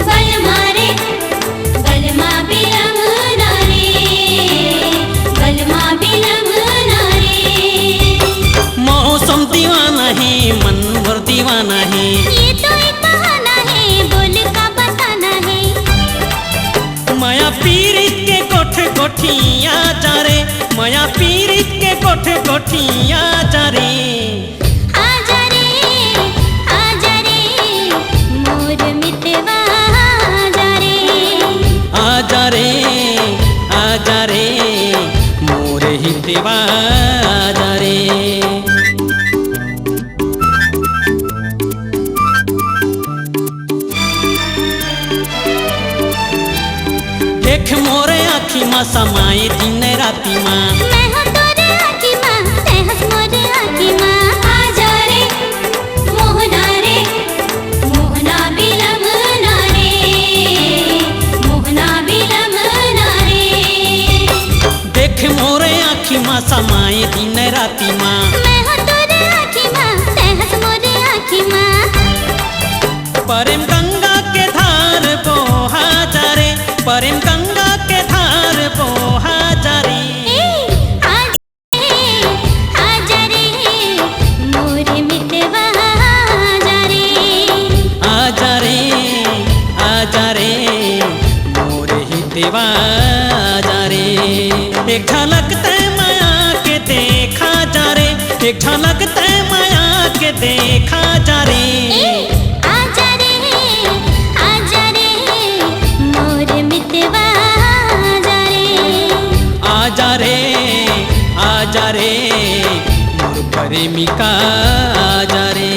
बलमा रे, बलमा बिलमना रे, बलमा बिलमना रे। मौसम दीवाना है, मन मोर दीवाना है। ये तो एक बहाना है, बोल का बताना है। मया पीरित के गोठ गोठिया जा रे, मया पीरित के गोठ गोठिया जा रे। आजा रे, आजा रे, मोर मितवा, आजा रे। आजा रे, आजा रे, मोर हितवा, आजा रे। देख मोरे आँखी मा समाए दिन राती मा। मैं हो तोरे आँखी मा, तैं हस मोरे आँखी मा। आजा रे, मोहना रे, मोहना बिलमना रे, मोहना बिलमना रे। देख मोरे आँखी मा समाए दिन राती मा। मैं हो तोरे आँखी मा, तैं हस मोरे आँखी मा। प्रेम गंगा के धार बोहा जा रे, प्रेम गंगा के धार बोहा जा रे। ए, आजा रे, आजा रे, मोर मितवा, आजा रे। आजा रे, आजा रे, मोर हितवा, आजा रे। एक झलक तैं मया के देखा जा रे, एक झलक तैं मया के देखा जा रे। ए, आजा रे, आजा रे, मोर मितवा, आजा रे। आजा रे, आजा रे, मोर प्रेमिका, आजा रे।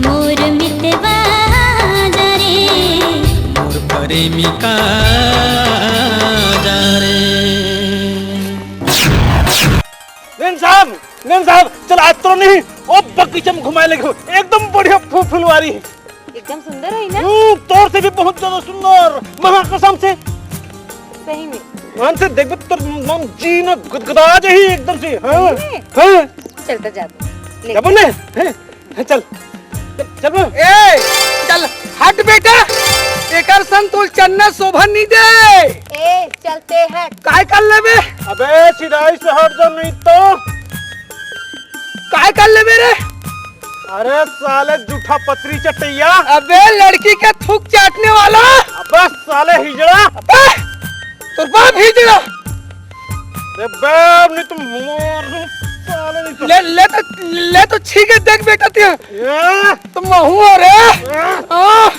मोर मितवा, आजा रे। मोर प्रेमिका, आजा रे। मेम साहब, मेम साहब, चल आज तो नहीं, ओ बगीचा में घुमाए लगे हो, एकदम बढ़िया फू-, फुलवारी। एकदम सुंदर है ना? हम्म, तोर से भी बहुत ज्यादा सुंदर, महा कसम से। सही में? मन से देखबे तोर मन जी न गदगदा जाही एकदम से। हाँ, सही में? हाँ। चल तो जा तू। ले। जाबो ने? हैं? हैं, चल। चल, चल बे। ए, चल, हट बेटा। एकर संग तोल चन्ना शोभा नहीं दे। ए, चलते हट। काय कर लेबे? अबे, सिधाई से हट जा नहीं तो। काय कर लेबे रे? अरे साले जूठा पतरी चटैया। अबे लड़की के थूक चाटने वाला। अबे साले हिजड़ा। अबे तोर बाप हिजड़ा। अबे नहीं तो मार दूं, साले नहीं तो। ले, ले तो, ले तो छीके देख बेटा तिया। ए? तो महू रे। ए? हाँ।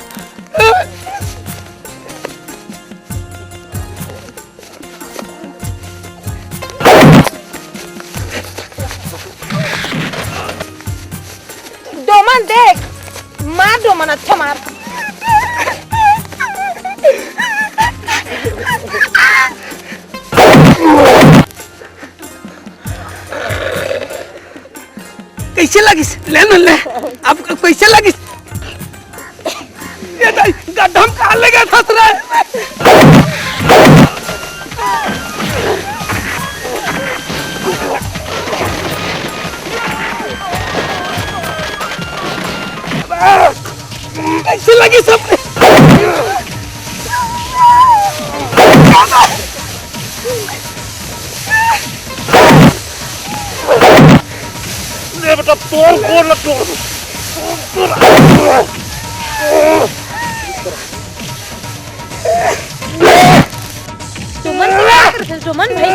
लगिस, ले न ले। अब कैसे लगिस? ये दाई, गड्ढा में कहाँ ले गया था रे? कैसे लगी सब? ले बेटा, तोर गोड़ ल तोड़। डोमन, का करथस? डोमन भाई,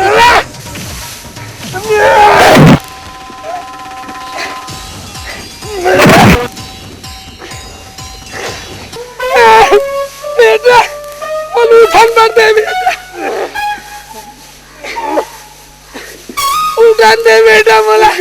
बेटा, मोला उठन बर दे बेटा, उठन दे बेटा मोला।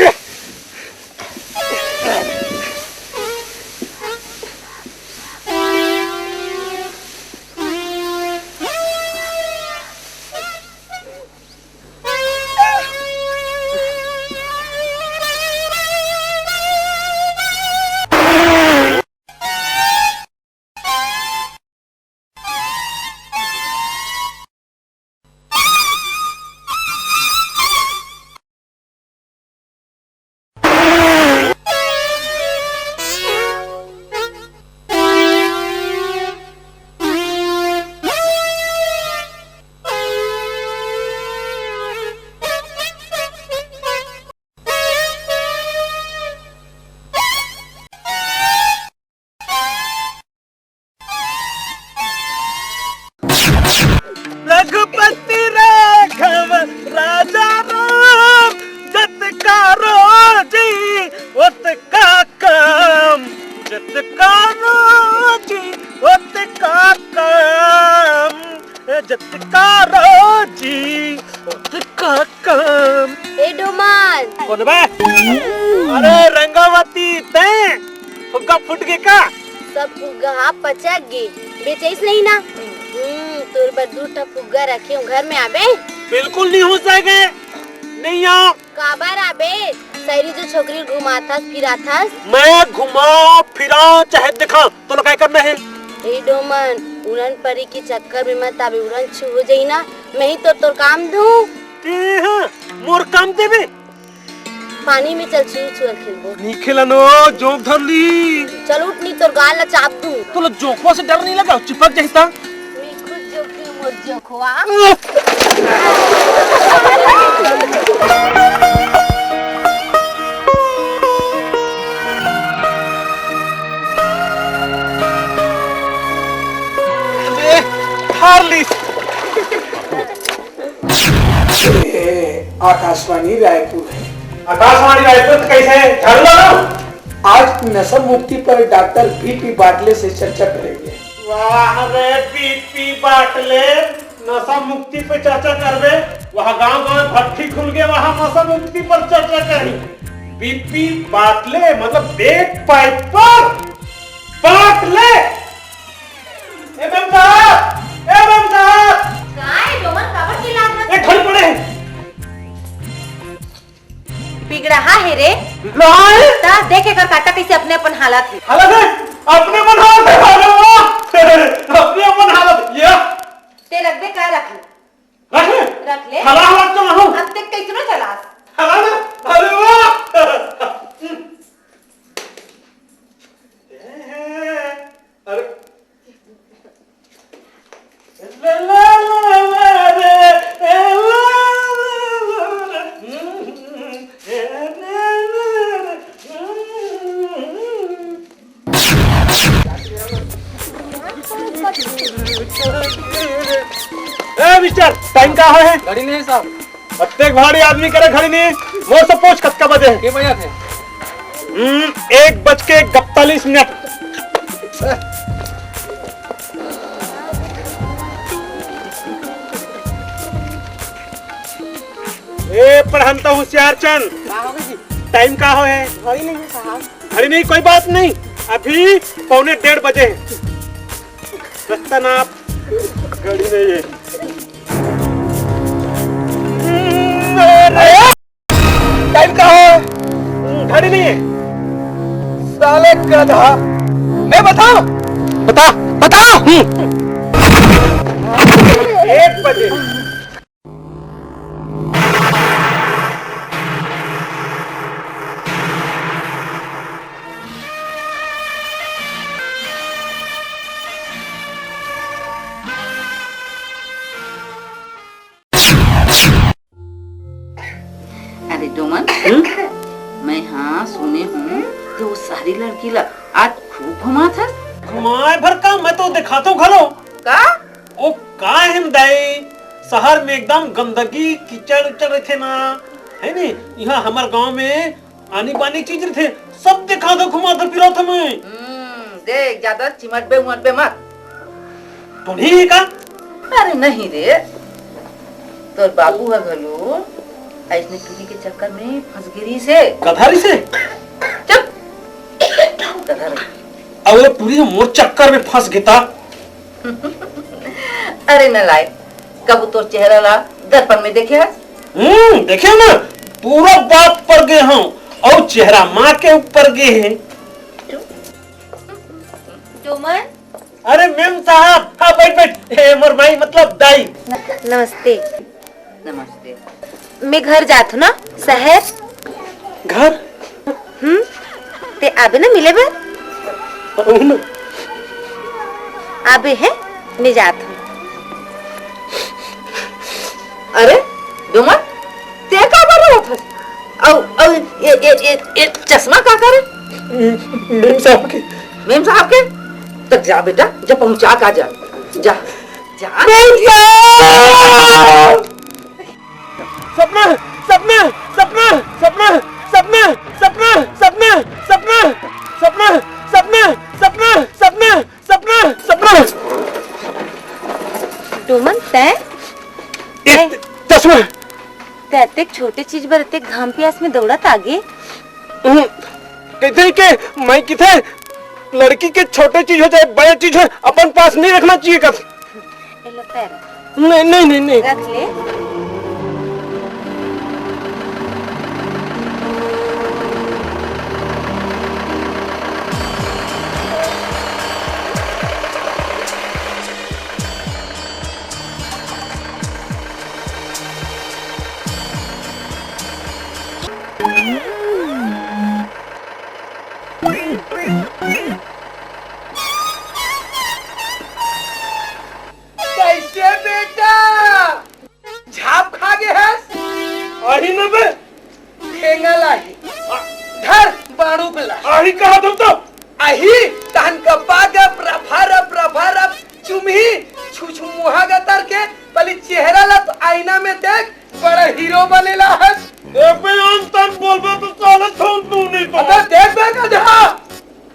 रघुपति राघव राजा राम, जतका रोजी ओतका काम, जतका रोजी ओतका काम, जतका रोजी ओतका काम। ए डोमन। कोन बे? अरे रंगावती, तैं फुग्गा फूट गे का? सब फुग्गा हा पचक गे, बेचइस नहीं ना। हम्म, तोर बर दू ठा फुग्गा रखे हूँ, घर में आबे? बिल्कुल नहीं हो सके, नहीं आओ। काबर आबे? सैरी जो छोकरी घुमाथस फिराथस। मैं घुमा फिरा चाहे दिखा, तोला काय करना है? ए डोमन, उड़न परी के चक्कर में मत आबे, उड़न छू हो जाई ना, मैं ही तो तोर काम दूँ। ते हाँ, मोर काम देबे? पानी में चल, छुआ छुआ खेलबो। नी खेलनो, जोंक धर ली। चल उठ, नी तोर गाल ला चाप दूँ। तोला जोंकवा से डर नहीं लगा, चिपक जाही ता। मैं खुद जोंक दूँ, मोर जोंकवा। ले, हार ली। ये आकाशवाणी रायपुर है। आकाशवाणी रायपुर तो कैसे है? झाड़ू वाला? आज नशा मुक्ति पर डॉक्टर बी पी बाटले से चर्चा करेंगे। वाह रे बी पी बाटले, नशा मुक्ति पे चर्चा करबे। वहाँ गांव गांव भट्ठी खुल गए, वहाँ नशा मुक्ति पर चर्चा करी। बी पी बाटले मतलब बेग पाइपर बाटले। ए मेम साहब, ए मेम साहब। काय डोमन, काबर चिल्लात हस? ए, ढल पड़े हे। बिगड़हा हे रे। नहीं। ता देख एकर काटा कैसे अपने अपन हालत हे। हालत हे? अपने अपन हालत हे, अरे वाह। अपने अपन हालत, ये। ते रखबे का रख ले। रख ले। रख ले। हला हला तो रहूं। अब ते कैसनो चलास। हला ना? अरे वाह। अरे। ए मिस्टर, टाइम का होय हे? घड़ी नहीं साहब। अतेक भारी आदमी करा घड़ी नहीं। मोर से पूछ कतका बजे हे? के बजे थे? हम्म, एक बज के इकतालीस मिनट। ए पढ़ंता होशियार चंद, का हो गया जी? टाइम का होय हे? घड़ी नहीं है साहब। घड़ी नहीं, कोई बात नहीं, अभी पौने डेढ़ बजे हे। रस्ता नाप, घड़ी नहीं है। टाइम का होय? घड़ी नहीं है। साले गधा, मैं बताऊं? बता, बता। हम्म। एक बजे। अरे डोमन, हम्म? मैं हाँ सुने हूँ कि वो शहरी लड़की ला आज खूब घुमात हस। घुमाए भर का, मैं तो दिखातो घलो। का? ओ का हे न दाई, शहर में एकदम गंदगी, कीचड़ उचड़ रहिथे ना, हे नी? इहाँ हमर गांव में आनी बानी चीज रहिथे, सब दिखाथों, घुमाथों, फिराथों मैं। हम्म, देख, ज्यादा चिमटबे उमटबे मत। तो नहीं हे का? अरे नहीं रे, तोर बाबू ह घलो अइसने टूरी के चक्कर में फंस गे रहिसे। गधा रहिसे? चुप, गधा रहिसे। अउ वो टूरी ह मोर चक्कर में फंस गे ता। अरे नलायक, कभू तोर चेहरा ला दर्पण में देखे हस? हम्म, देखे ना, पूरा बाप पर गे हूँ, अउ चेहरा माँ के ऊपर गे हे। डोमन? अरे मेम साहब, हाँ, बैठ, बैठ। ए, मोर माई, मतलब दाई। नमस्ते। नमस्ते। मैं घर जात हूँ ना, शहर। घर? हम्म, ते आबे ना मिले बर? आबे है, मैं जात हूँ। अरे डोमन, ते का बर रोवत हस? अउ, अउ, ए, ए, ए, ए, चश्मा का करे? मेम साहब के। मेम साहब के? त जा बेटा, जा पहुंचा का जा। जा, जा। मेम साहब! सपना, सपना, सपना, सपना, सपना, सपना, सपना, सपना, सपना, सपना, सपना, सपना, सपना, सपना। डोमन, तैं? ए, ए। चश्मा। तैं अतेक छोटे चीज बर अतेक घाम पियास में दौड़त आगे? हम्म, कहिथे के, मैं किथे लड़की के छोटे चीज हो चाहे बड़े चीज हो, अपन पास नहीं रखना चाहिए कस। ए लो पैर। नहीं, नहीं, नहीं, नहीं। रख ले। कैसे बेटा? झाप खा गे हस? आही न बे। ठेंगा लाही। धर बाड़ू के ला। आही कहा तुम तो। आही तहन कपा गप रफा रफ रफा रफ चुमही छुछुमुहा गतर के पली चेहरा ला तो आईना में देख बड़ा हीरो बने ला हस। ए बे अंतन बोलबे तो साले छोड़ दूं नहीं तो। अबे देख बे गधा।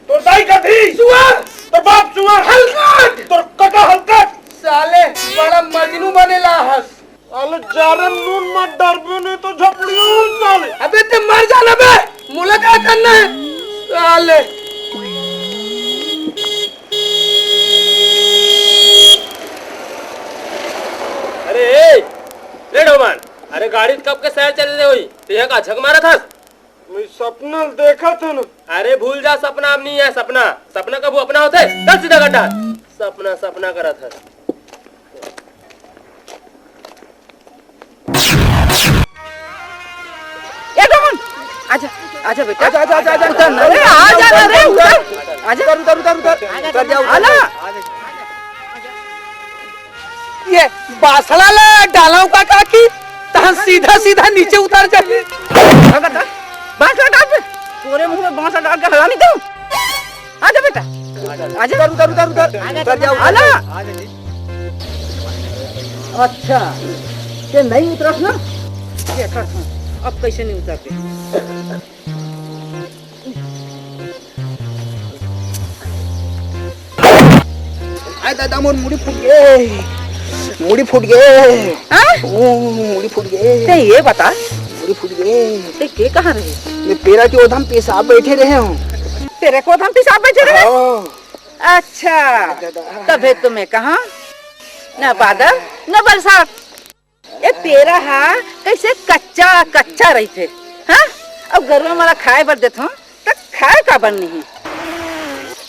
तोर दाई गधी। सुअर। तोर बाप सुअर। हलकट। तोर कका हलकट। साले बड़ा मजनू बने ला हस। साले जारे नून मत डरबे नहीं तो झपड़ियो साले। अबे ते मर जा ना बे। मोला का करना है? साले। अरे ए, रे डोमन, अरे गाड़ी कब के सैर चल ले होई? ते का झक मारत हस? मैं सपना देखत हूँ ना। अरे भूल जा, सपना अब नहीं है सपना। सपना कभू अपना होथे? चल सीधा गड्ढा। सपना, सपना करत है। ए डोमन, आजा, आजा बेटा। आजा, आजा, आजा, आजा। उतर ना रे, आजा ना रे, उतर। आजा। उतर, उतर, उतर, उतर। उतर जा, उतर आला। जा। ये बासड़ा ला डालव का काकी, तहन सीधा सीधा नीचे उतर जाही। बांस ला डाल दे। तोरे मुंह में बांस ला डाल के हरामी तू। आजा बेटा। आजा। उतर, उतर, उतर, उतर। उतर जा, उतर आला। जा। अच्छा, ते नहीं उतरस ना? ये खा, खा। अब कैसे नहीं उतरते? आय दादा, मोर मुड़ी फूट गे, मुड़ी फूट गे। हाँ? ओ, मुड़ी फूट गे। ते ये बता, मुड़ी फूट गे। ते के कहाँ रहे? मैं पेरा के ओधम पेशाब बैठे रहे हूँ। तेरे को ओधम पेशाब बैठे रहे? हाँ। अच्छा, दादा। तभे तो मैं कहा ना बादल ना बरसात। ए पेरा हा कैसे कच्चा कच्चा रहिथे, हाँ? अब गरुवा मन ला खाए बर देथों, त खाए काबर नहीं?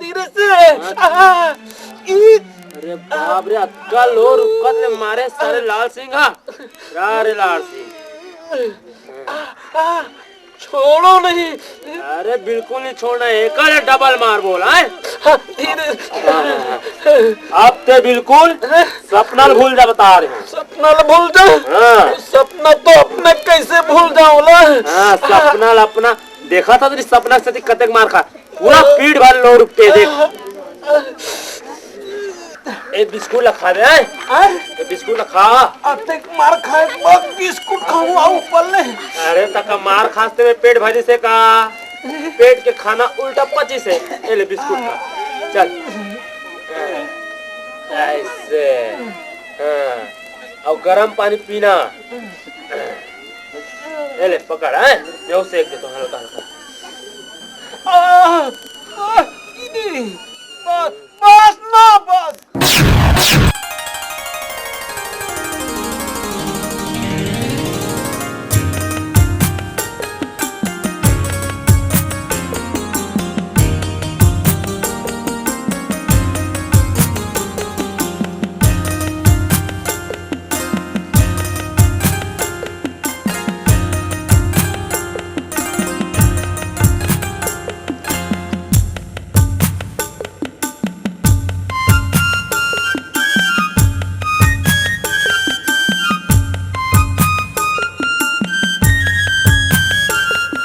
धीरे से। आ, ई, अरे बाप रे, अतका लोर रुकत ले मारे सारे लाल सिंह हा। रा रे लाल सिंह। आ, आ, छोड़ो नहीं। अरे बिल्कुल नहीं छोड़ना है, एकर डबल मार बोल, हैं? हाँ, धीरे। अब ते बिल्कुल सपना ल भूल जा, बता रहे हैं। सपना ल भूल जा? हाँ। सपना तो अपने कैसे भूल जाऊं ला? हाँ, सपना ल अपना देखा था तेरी सपना से कतेक मार खा, पूरा पीठ भर लो रुक के देख। ए बिस्कुट ला खा बे, हैं? हैं? ए बिस्कुट ला खा। अतेक मार खाए के बाद बिस्कुट खाऊं, आऊ ऊपर ले। अरे तका मार खास्ते में पेट भरी से का? पेट के खाना उल्टा पची से। ए ले बिस्कुट खा। चल। ऐसे। हाँ। और गरम पानी पीना। ए ले पकड़, हैं? मैं उसे एक देता हूँ हल्का हल्का। आ, आ, ई, बस, बस ना, बस।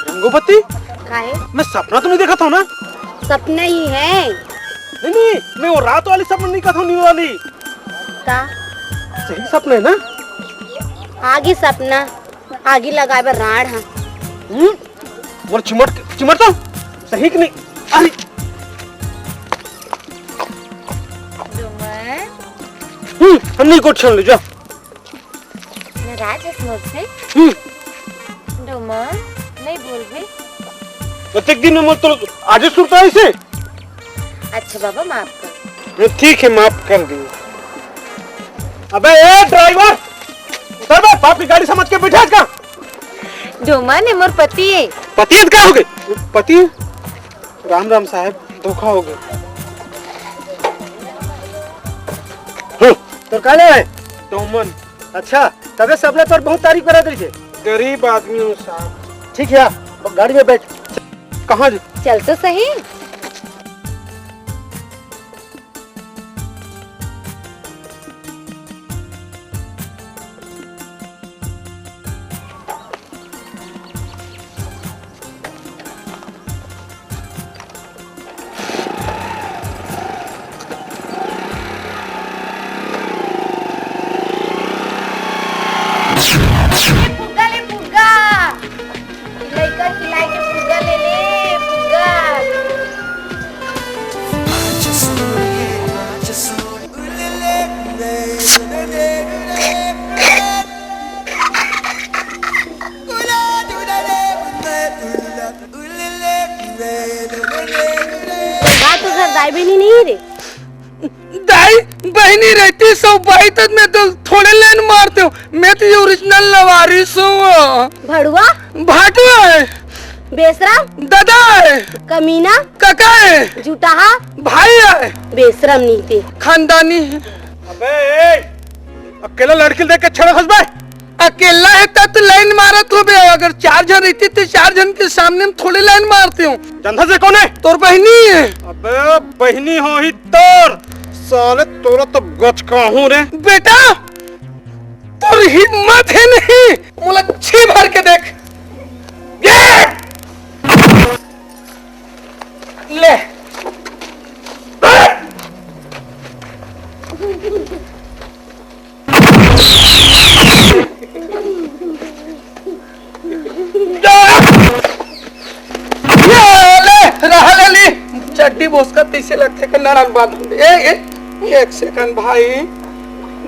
रंगोपति, काहे? मैं सपना तो नहीं देखा था ना? सपना ही है। नहीं, नहीं, मैं वो रात वाली सपना नहीं कहा था, नींद वाली। का? सही सपना है ना? आगी सपना, आगी लगाए बर राड़ हा। हम्म? बोल चिमट, चिमट तो सही कि नहीं? अरे। डोमन। हम्म, हम नहीं कुछ सुन लीजिए। नाराज हस मोर से? हम्म। डोमन, नहीं बोलबे। प्रत्येक दिन में मोर तो आज ही सुनता है इसे। अच्छा बाबा, माफ कर। ठीक है, माफ कर दिए। अबे ए ड्राइवर, उतर बे, बाप की गाड़ी समझ के बैठा का? डोमन, ये मोर पति है। पति है तो क्या हो गए? पति है? राम राम साहब। धोखा हो गया। हम्म, तोर का ले आए? डोमन। अच्छा, तबे सबला तोर बहुत तारीफ करत रहिथे। गरीब आदमी हूँ साहब। ठीक है, गाड़ी में बैठ। कहाँ जी? चल तो सही। फुग्गा ले फुग्गा। लइका खिलाए के फुग्गा ले ले, फुग्गा। का तोर घर दाई बहिनी नहीं रे? दाई बहिनी रहती सो भाई तक मैं तो थोड़े लाइन मारते हूँ। मैं तो ये ओरिजिनल लवारिस हूँ। भड़ुआ। भाटुआ है। बेशरम। दादा है। कमीना। काका है। जुटाहा। भाई है। बेशरम नीति। खानदानी है। अबे ए, अकेला लड़की देख के छेड़ा खस बे। अकेला है तब तो लाइन मारत हो बे। अगर चार जन रहती तो चार जन के सामने में थोड़े लाइन मारते हो। जानता से कौन है? तोर बहिनी है। अबे बहिनी हो ही तोर। साले तोरा तब गचकाहूं रे। बेटा, तोर हिम्मत है नहीं, मोला छी भर के देख। ये! ले। ये ले, रहा ले ली। चड्डी बोसका तैसे लगथे कि नरक बांध। ए, ए, एक सेकंड भाई,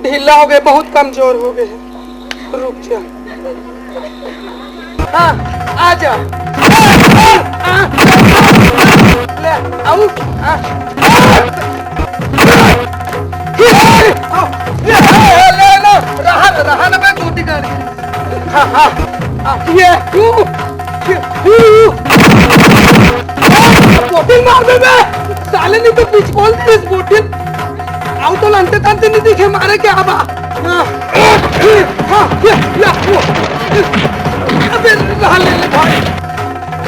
ढीला हो गए, बहुत कमजोर हो गए हैं। रुक जा। हाँ, आ जा। ले, आउट। हाँ। ये, ले, ले, ले, रहा, रहा ना, मैं गोटी कर। हाँ, हाँ, हाँ, ये, यू, ये, यू। बोतल मार दे बे। साले नहीं तो पिच बोल दे इस बोतल। आओ तो लंटे तंते नहीं दिखे मारे क्या बा। हाँ, हाँ, ये, या, वो। अबे, रहा ले, ले भाई।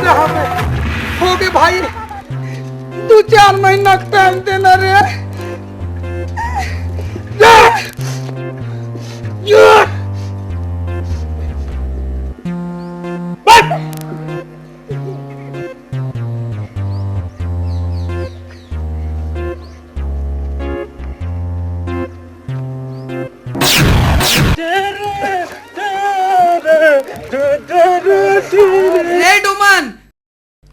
रहा बे। हो गए भाई। दो चार महीना का टाइम देना रे। ए डोमन,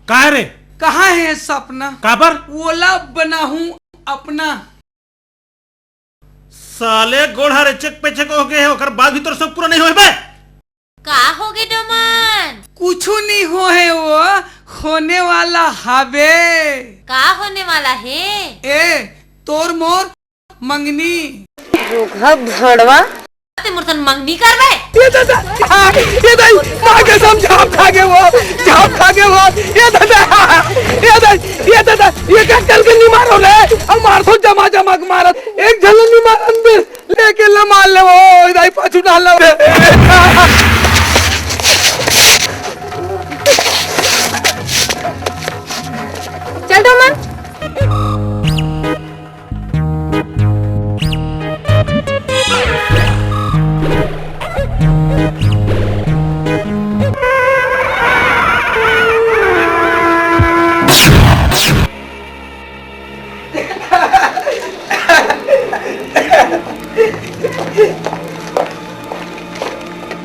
का रे? कहाँ है सपना? काबर? ओला बनाहूं अपना। साले गोड़ हर एचक पेचक हो गए है, ओकर बाद भी तोर सब पूरा नहीं होए बे। का हो गे डोमन? कुछु नहीं हो है, वो होने वाला हवे। का होने वाला है? ए, तोर मोर मंगनी। रोगहा भड़वा। ते मोर सन मंगनी करबे? ये दादा, आ, ये दाई, माँ कसम झाप खा गे वो, झाप खा गे वो। ये दादा, ये दाई, ये दादा, ये का चल के नहीं मारो रे। अब मार दो जमा जमा के मारत। एक झलन नहीं मारन दे। लेके ले मार ले वो, दाई पाछू डाल ले। चल डोमन।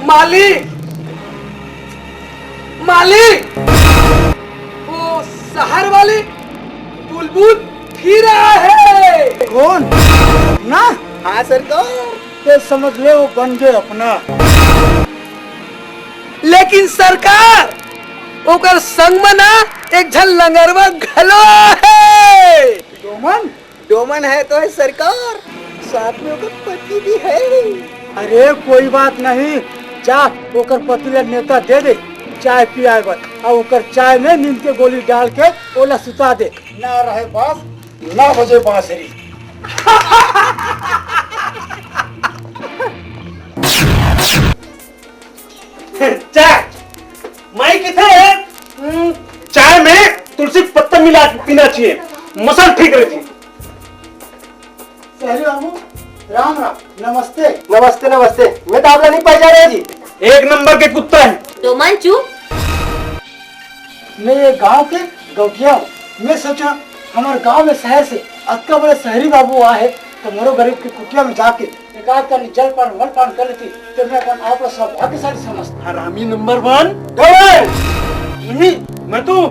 मालिक, मालिक, वो शहर वाली बुलबुल फिर आया है। कौन? ना? हाँ सरकार। ये समझ ले वो बन गए अपना। लेकिन सरकार, ओकर संग में ना एक झन लंगरवा घलो है। डोमन? डोमन है तो है सरकार, साथ में ओकर पति भी है। अरे कोई बात नहीं, जा ओकर पति ला नेवता दे दे। चाय पियाए बर, अउ ओकर चाय में नींद के गोली डाल के ओला सुता दे। ना रहे बांस, ना बजे बांसुरी। चाय, माई किथे है? हम्म, चाय में तुलसी पत्ता मिला के पीना चाहिए, मसल ठीक रहती। शहरी बाबू, राम राम, नमस्ते। नमस्ते, नमस्ते। मैं तो आपला नहीं पहचाने जी। एक नंबर के कुत्ता है। डोमन चुप। मैं ये गांव के गौटिया हूँ। मैं सोचा, हमारे गांव में शहर से अतका बड़े शहरी बाबू आए हैं, तो मोरो गरीब के कुटिया में जाके एक आध कनी जलपान वलपान कर लेती, तो मैं अपन आप ला सौभाग्यशाली समझता। हरामी नंबर वन। डोमन! नहीं, मैं तो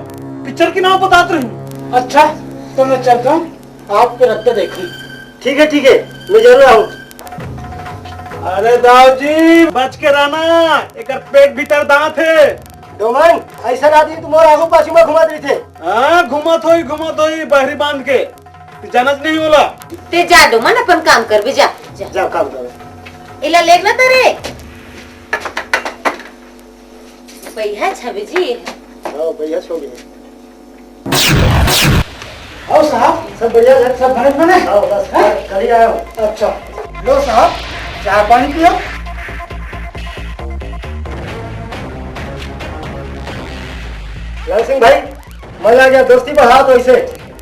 पिक्चर के नाम बतात रही हूँ। अच्छा, तो मैं चलता हूँ, आपके रखते देखी। ठीक है, ठीक है, मैं जरूर आऊँ। अरे दाऊ जी, बच के रहना, एकर पेट भीतर दांत है। डोमन, ऐसा आदमी तो मोर आगू पाछू में घुमात रहिथे। हाँ, घुमत होई, घुमत होई, बहरी बांध के। तू जानत नहीं होला। ते जा डोमन, अपन काम करबे, जा, जा। जा काम कर। एला लेग ना तरे। भैया छवि जी। हाँ, भैया छवि। आओ साहब, सब बढ़िया है, सब बने बने? आओ, बस, हैं? कल ही आया हूँ। अच्छा, लो साहब, चाय पानी पियो। लाल सिंह भाई, मन लग गया दोस्ती पर हाथ वैसे।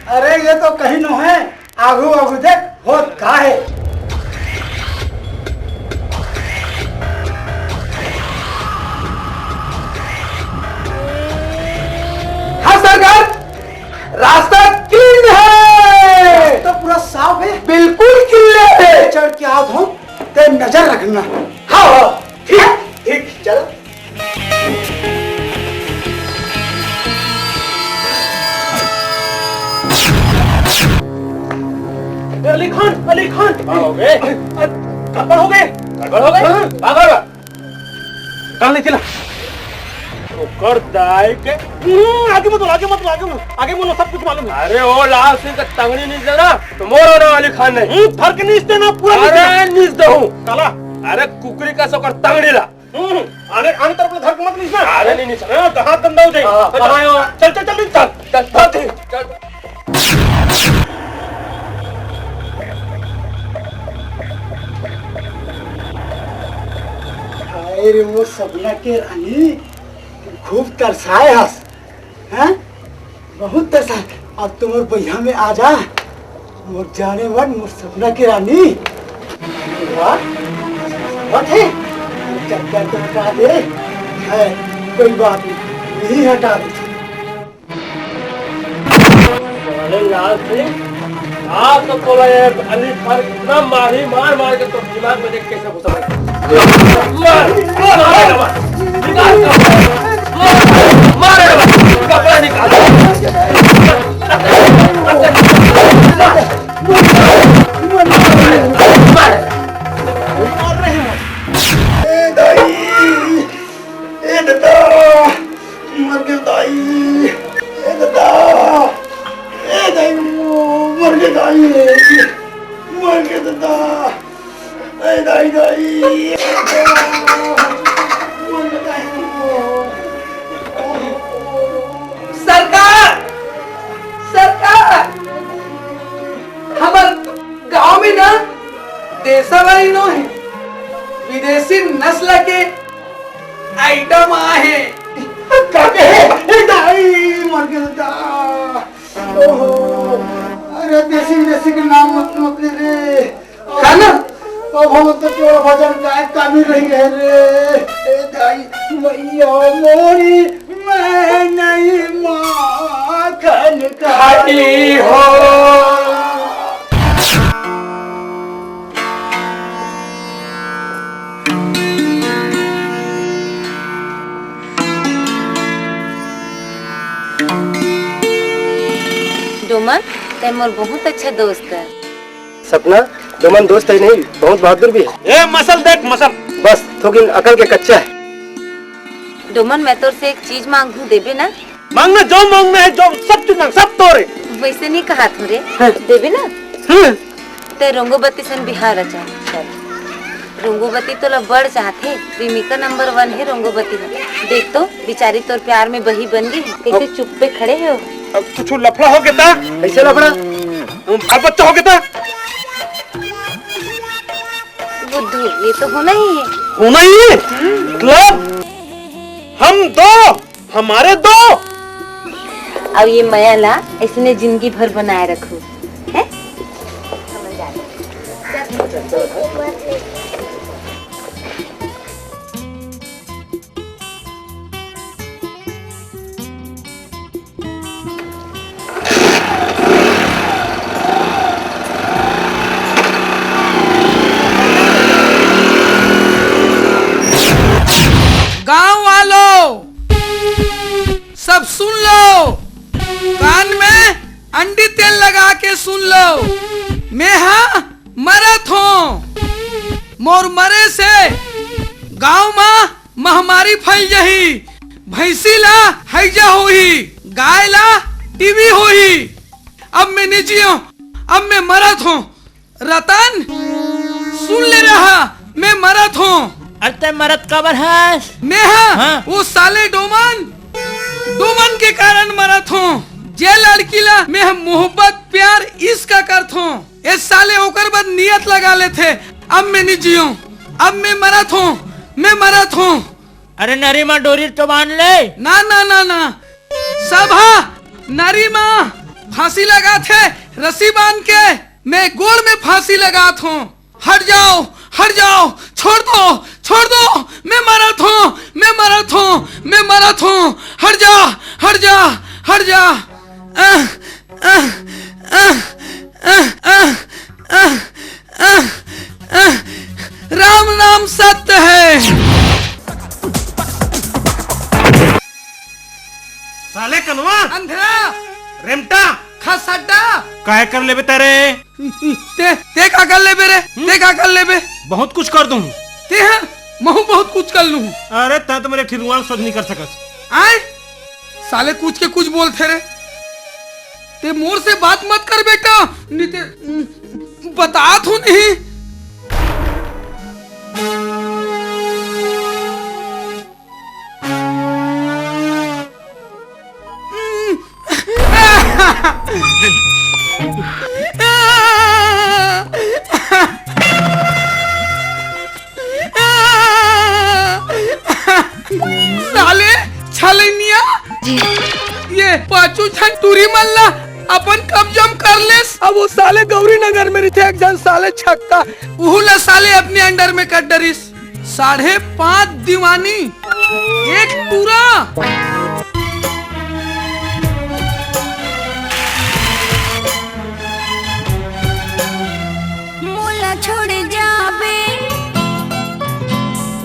अरे, ये तो कहीं नो है, आगू आगू देख, होत का है। हाँ सरकार, रास्ता क्लीन है। रास्ता पूरा साफ है। बिल्कुल क्लीन है। चढ़ के आओ तुम, ते नजर रखना। हाँ, हाँ, ठीक, ठीक, चलो। अली खान, अली खान। का हो गए? अ, गड़बड़ हो गए। गड़बड़ हो गए? हाँ। का गड़बड़? कल नहीं चला। ओकर दाई के। हम्म, आगे मत बोलो, आगे मत बोलो, आगे मत बोलो, आगे बोलो, सब कुछ मालूम है। अरे ओ लाल सिंह का टंगड़ी नहीं देना, तो मोरो ना अली खान नहीं। हम्म, धर के नहीं देना, पूरा नहीं देना। अरे नहीं दहूं। काला। अरे कुकरी का सोकर टंगड़ी ला। हम्म, अरे आन तरफ धर के मत नहीं ना। अरे नहीं, नहीं, सर। हाँ, तो हाथ गंदा हो जाए। हाँ, अच्छा, हाँ। चल, चल, चल, चल, चल, चल, चल। हाय रे मोर सपना के रानी, खूब तरसाए हस, हैं? बहुत तरसाए। अब तो मोर बहिया में आ जा, मोर जाने मन, मोर सपना के रानी। वाह, बात है, चक्कर तो हटा दे। है, कोई बात नहीं, यही हटा दे। साले लाल सिंह, आज तो तोला ये अली खान इतना मारी, मार मार के तो दिमाग में देख कैसे घुसा है। मार, मार, मार, मार, निकाल, मार, मार, मार, कपड़ा निकाल। मार। ए दाई, ए दादा, मर गे दाई, ए दादा, ए दाई, मर गे दाई, मर गे दादा, ए दाई, दाई, मर गे दाई। सरकार, सरकार, हमर गांव में ना देसावारी नो है, विदेशी नस्ल के आइटम आहे। का कहे? ए दाई, मर गेल दा। ओहो, अरे देसी विदेशी के नाम मत, मत ले रे। का ना? अब हम तो तोर भजन गाय कानी रही है रे। ए दाई, मैया मोरी, मैं नहीं माखन खाती हो। डोमन, तै मोर बहुत अच्छा दोस्त है। सपना, डोमन दोस्त है नहीं, बहुत बहादुर भी है। ए, मसल देख, मसल। बस, थोकिन अकल के कच्चा है। डोमन, मैं तोर से एक चीज मांगू, देबे ना? मांगना, जो मांगना है, जो, सब चीज मांग, सब तोरे। वैसे नहीं कहा थोरे, हाँ। देबे ना? हाँ। ते रंगो बत्ती सन बिहार अच्छा। रोंगोबती तो ला बड़ चाहथे, प्रेमिका नंबर वन हे रोंगोबती ला। देख तो, बिचारी तोर प्यार में बही बन गई, कैसे अब चुप्पे खड़े हे। अब कुछ लफड़ा हो गया था? कैसे लफड़ा? अब बच्चा हो गया था? बुद्धू, ये तो होना ही है। होना ही है? मतलब हम दो, हमारे दो। अब ये मया ला इसने जिंदगी भर बनाए रखू, हैं? गांव वालों, सब सुन लो, कान में अंडी तेल लगा के सुन लो। मैं हा मरत हों, मोर मरे से गांव मा महामारी फैल जही, भैंसी ला हैजा होही, गाय ला टीबी होही। अब मैं नहीं जियो, अब मैं मरत हों। रतन, सुन ले रहा, मैं मरत हों। अरे तै मरत काबर हस? मैं हा, हाँ। वो साले डोमन, डोमन के कारण मरत हों। जे लड़की ला मैं मोहब्बत, प्यार, इश्क करत हों, ए साले ओकर बाद नियत लगा लेथे। अब मैं नहीं जियो, अब मैं मरत हों, मैं मरत हों। अरे नरी मा डोरी तो बांध ले। ना, ना, ना, ना। सब हा नरी मा फांसी लगाथे रस्सी बांध के, मैं गोड़ में फांसी लगात हों। हट जाओ, हट जाओ, छोड़ दो, छोड़ दो, मैं मरत हों, मैं मरत हों, मैं मरत हों। हट जा, हट जा, हट जा। अह, अह, अह, अह, अह, अह, अह, अह, अह, अह, अह, अह, राम नाम सत्य है। साले कनवा, अंधरा, रेमटा, खसड्डा। काय कर लेबे तेरे? ते, ते का कर लेबे रे? हम्म? ते का कर लेबे? बहुत कुछ कर दूं। ते हा, महू बहुत कुछ कर लूं। अरे, तै तो मेरे ठिरुआन सोच नहीं कर सकत। आय? साले कुछ के कुछ बोलथे रे। ते मोर से बात मत कर बेटा, नहीं ते, बतात हों नहीं। साले छलनिया, ये पाछू झन टूरी मन ला अपन कब्जा म कर लेस। अब वो साले गौरी नगर में रहिथे एक झन साले छक्का, उहू ला साले अपने अंडर में कर डरिस। साढ़े पांच दीवानी, एक टूरा। मोला छोड़ जाबे,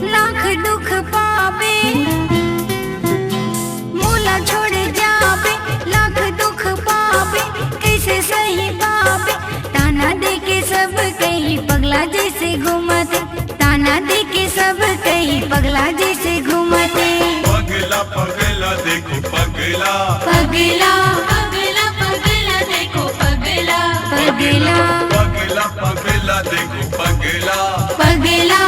लाख दुख पाबे। मोला छोड़ जाबे, लाख दुख पाबे। कैसे सही पाबे, ताना दे के सब कहीं पगला जैसे घूमत। ताना दे के सब कहीं पगला जैसे घूमत। पगला, पगला, देखो पगला। पगला, पगला, पगला, देखो पगला। पगला, पगला, पगला, देखो पगला। पगला,